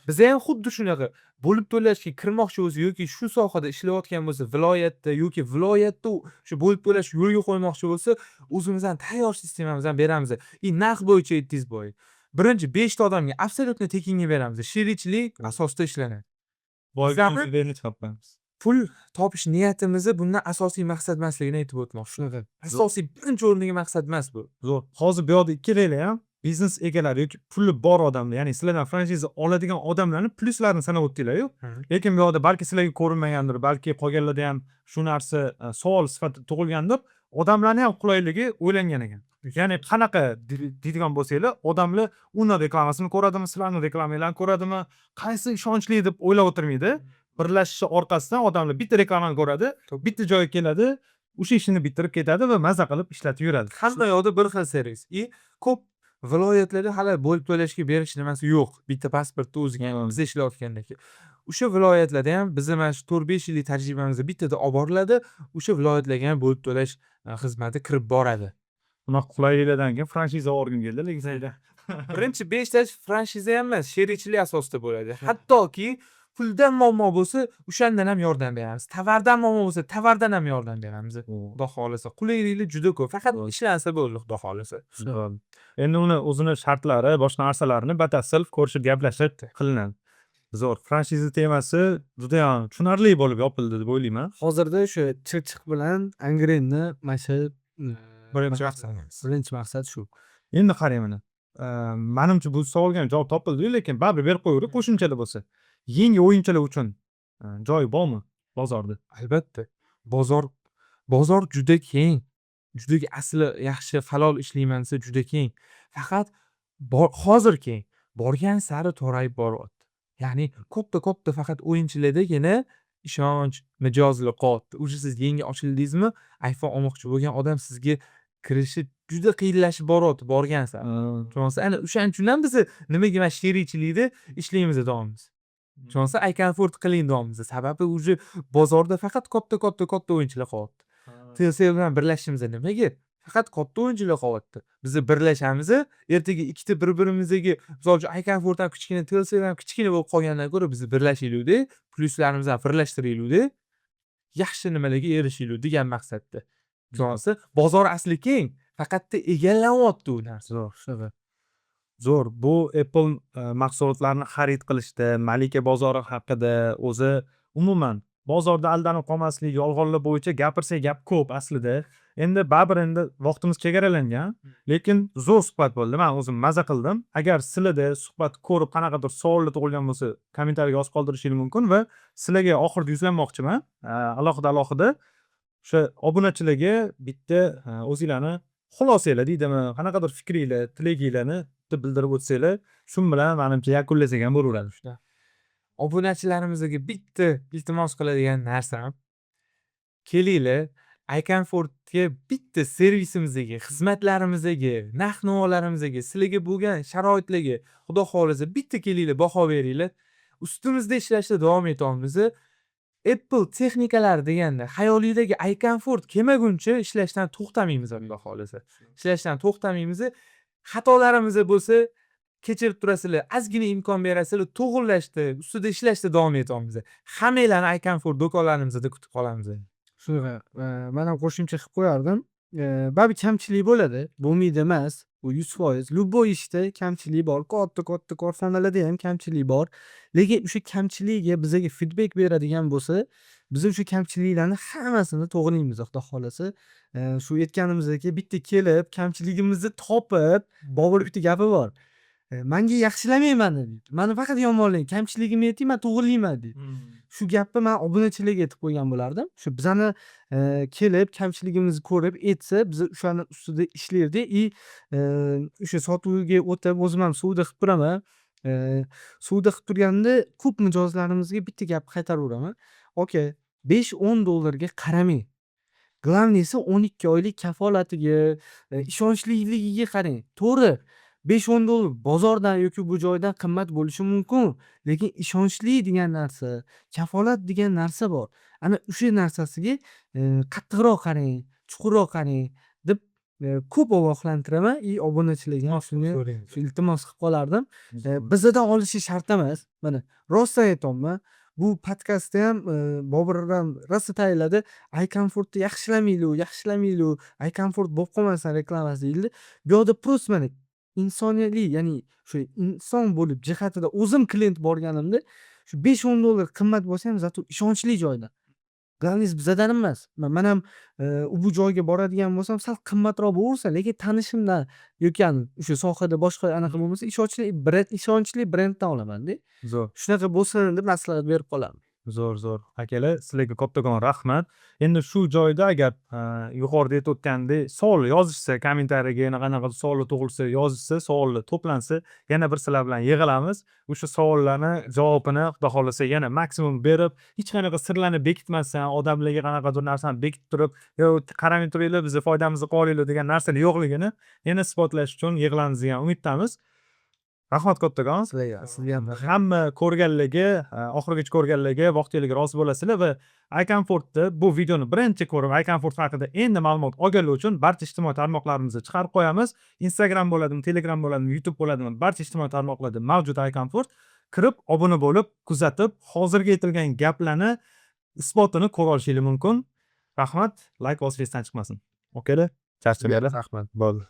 Speaker 3: Biza ham xuddi shunaqa bo'lib to'lashga kirmoqchi bo'lsa yoki shu sohada ishlayotgan bo'lsa viloyatda yoki viloyatda shu bo'lib to'lash yo'lga qo'ymoqchi bo'lsa, o'zimizni tayyor sistemamizni ham beramiz. И narx bo'yicha aytdingiz boya. Birinchi beshta odamga абсолютно tekinga beramiz. Sherikchilik asosida ishlanadi.
Speaker 1: Boyagi chiqarib qo'yamiz.
Speaker 3: Pul topish niyatimizni bundan asosiy maqsad emasligini aytib o'tmoqchi.
Speaker 2: Shunaqa.
Speaker 3: Asosiy birinchi o'rindagi maqsad emas bu.
Speaker 1: Zo'r. Hozir bu yoqda ikkalanglar ham Biznes egalari yoki puli bor odamlar, ya'ni sizlardan franshiza oladigan odamlarni plyuslarini sanab o'tdinglar-yu. Lekin bu yoqda balki sizlarga ko'rinmagandir, balki qolganlarda ham shu narsa savol sifatida tug'ilgandir. Odamlarni ham qulayligi o'ylangan ekan. Ya'ni qanaqa deydigan bo'lsanglar, odamlar uni reklamasini ko'radimi, sizlarni reklamanglarni ko'radimi, qaysi ishonchli deb o'ylab o'tirmaydi. Birlashishi orqasidan odamlar bitta reklamani ko'radi, bitta joyga keladi, o'sha ishini bitirib ketadi va maza qilib ishlatib yuradi.
Speaker 3: Hamma yoqda bir xil servis и ko'p viloyatlarda hali bo'lib to'lashga berish nimasi yo'q, bitta pasportni o'ziga ham biz ishlayotgandek. O'sha viloyatlarda ham bizni mana shu 4-5 yillik tajribamizda bittada olib boriladi, o'sha viloyatlarga ham bo'lib to'lash xizmati kirib boradi.
Speaker 1: Bunaqa qulayliklardan keyin franshiza olgim keldi, lekin sayda.
Speaker 3: Birinchi beshtasi franshiza ham emas, sherikchilik asosida bo'ladi. Hattoki puldan muammo bo'lsa, o'shandan ham yordam beramiz, tovardan muammo bo'lsa, tovardan ham yordam beramiz, xudo xohlasa. Qulayliklar juda ko'p, faqat ishlansa bo'ldi, xudo xohlasa.
Speaker 1: Endi uni o'zini shartlari, boshqa narsalarini batafsil ko'rishib, gaplashib qilinadi. Zo'r. Franshiza temasi judayam tushunarli bo'lib yopildi deb o'ylayman.
Speaker 2: Hozirda o'sha Chirchiq bilan Angrenni mana shu
Speaker 3: birinchi maqsadimiz.
Speaker 2: Birinchi maqsad shu.
Speaker 1: Endi qarang, mana, manimcha, bu savolga ham javob topildi, lekin baribir berib qo'yavering qo'shimchalar bo'lsa. Yangi o'yinchilar uchun joy bormi bozorda?
Speaker 3: Albatta, bozor juda keng, juda. Asli yaxshi, halol ishlayman desa, juda keng. Faqat hozir keng, borgan sari torayib boryapti. Ya'ni katta katta faqat o'yinchilardagina ishonch, mijozlar qolyapti. Уже siz yangi ochildingizmi, iPhone olmoqchi bo'lgan odam sizga kirishi juda qiyinlashib boryapti borgan sari, tushunyapsiz? Ana o'shaning uchun ham bizni nimaga mana sherikchilikda ishlaymiz deyapmiz, tushunyapsiz? iComfort qiling deyapmiz. Sababi уже bozorda faqat katta, katta, katta o'yinchilar qolyapti. Tcell bilan birlashishimiz nimaga? Faqat katta o'yinchilar qolyapti. Biza birlashamiz, ertaga ikkita bir birimizga, misol uchun, iComfort ham kichkina, Tcell ham kichkina bo'lib qolgandan ko'ra, biz birlashaylikda, plyuslarimizni ham birlashtiraylikda, yaxshi nimalarga erishaylik degan maqsadda, tushunyapsiz? Bozor asli keng, faqatda egallanyapti u narsa.
Speaker 1: Zo'r, shunaqa. Zo'r. Bu Apple mahsulotlarini xarid qilishda Malika bozori haqida, o'zi umuman bozorda aldanib qolmaslik, yolg'onlar bo'yicha gapirsak, gap ko'p aslida. Endi baribir endi vaqtimiz chegaralangan, lekin zo'r suhbat bo'ldi. Man o'zim maza qildim. Agar sizlarda suhbat ko'rib qanaqadir savollar tug'ilgan bo'lsa, kommentariyga yozib qoldirishingiz mumkin va sizlarga oxirida yuzlanmoqchiman. Alohida alohida o'sha obunachilarga bitta o'zinglarni xulosanglar deydimi, qanaqadir fikringlar, tilaginglarni bitta bildirib o'tsanglar, shu bilan manimcha yakunlasak ham bo'laveradi.
Speaker 3: Obunachilarimizga bitta iltimos qiladigan narsam: kelinglar, iComfortga, bitta servisimizga, xizmatlarimizga, narx navolarimizga, sizlarga bo'lgan sharoitlarga, xudo xohlasa, bitta kelinglar, baho beringlar. Ustimizda ishlashda davom etamiz. Apple texnikalari deganda xayolingdagi iComfort kelmaguncha ishlashdan to'xtamaymiz, xudo xohlasa, ishlashdan to'xtamaymiz. Xatolarimiz bo'lsa, kechirib turasizlar, ozgina imkon berasizlar, to'g'irlashda, ustida ishlashda davom etamiz. Hammanglarni iComfort do'konlarimizda kutib qolamiz.
Speaker 2: Shunaqa, man ham qo'shimcha qilib qo'yardim. Baribir kamchilik bo'ladi, bo'lmaydi emas, bu 100%. Любой ishda kamchilik bor, katta katta korxonalarda ham kamchilik bor. Lekin o'sha kamchiligiga bizaga feedback beradigan bo'lsa, biz o'sha kamchiliklarni hammasini to'g'rilaymiz, xudo xohlasa. Shu aytganimizdek, bitta kelib, kamchiligimizni topib, Bobur bitta gapi bor. "Manga yaxshilamang mani", deydi. "Mani faqat yomonlang, kamchiligimni ayting, man to'g'rilayman", deydi. Shu gapni man obunachilarga aytib qo'ygan bo'lardim. Shu bizani kelib, kamchiligimizni ko'rib aytsa, biz o'shani ustida ishlardik и o'sha sotuvga o'tib, o'zim ham savdo qilib turaman. Savdo qilib turganda ko'p mijozlarimizga bitta gapni qaytaraveraman: "Aka, 5-10 dollarga qaramang. Главный si 12 oylik kafolatiga, ishonchliligiga qarang. To'g'ri, 5-10 dollar bozordan yoki bu joydan qimmat bo'lishi mumkin, lekin ishonchli degan narsa, kafolat degan narsa bor. Ana o'sha narsasiga qattiqroq qarang, chuqurroq qarang", deb ko'p ogohlantiraman и obunachilarga ham shuni shu iltimos qilib qolardim. Bizadan olishi shart emas. Mana, rostdan aytyapman. Bu podkastda ham Bobur ham rosa tayinladi. "iComfortni yaxshilamaylik, yaxshilamaylik, iComfort bo'lib qolmasin reklamasi", deyildi. Bu yoqda просто mana insoniyatli, ya'ni shu inson bo'lib jihatida o'zim klient borganimda shu 5-10 dollar qimmat bo'lsa ham, зато ishonchli joydan. Главный bizadan emas. Man ham u bu joyga boradigan bo'lsam, sal qimmatroq bo'laversa, lekin tanishimdan yoki o'sha sohada boshqa anaqa bo'lmasa, ishonchli brenddan olamanda.
Speaker 1: Zo'r.
Speaker 2: Shunaqa bo'lsin deb maslahat berib qolaman.
Speaker 1: Zo'r, zo'r. Akalar, sizlarga kattakon rahmat. Endi shu joyda agar yuqorida aytib o'tgandek savol yozishsa, kommentariyaga yana qanaqadir savollar tug'ilsa yozishsa, savollar to'plansa, yana bir sizlar bilan yig'ilamiz. O'sha savollarni javobini, Xudo xohlasa, yana maksimum berib, hech qanaqa sirlarni bekitmasdan, odamlarga qanaqadir narsani bekitib turib, "Yo, qaramay turinglar, bizni foydamizni qilib olinglar", degan narsalar yo'qligini yana isbotlash uchun yig'ilamiz degan umiddamiz. Rahmat kattakon.
Speaker 2: Sizlarga, sizga ham rahmat.
Speaker 1: Hamma ko'rganlarga, oxirigacha ko'rganlarga vaqtinglarga rozi bo'lasizlar va iComfortni, bu videoni birinchi ko'rib, iComfort haqida endi ma'lumot olganlar uchun barcha ijtimoiy tarmoqlarimizni chiqarib qo'yamiz. Instagram bo'ladimi, Telegram bo'ladimi, YouTube bo'ladimi, barcha ijtimoiy tarmoqlarda mavjud iComfort. Kirib, obuna bo'lib, kuzatib, hozirgi aytilgan gaplarni isbotini ko'ra olishinglar mumkin. Rahmat, layk bosish esdan chiqmasin. Okalar, charchamanglar.
Speaker 3: Rahmat. Bo'ldi.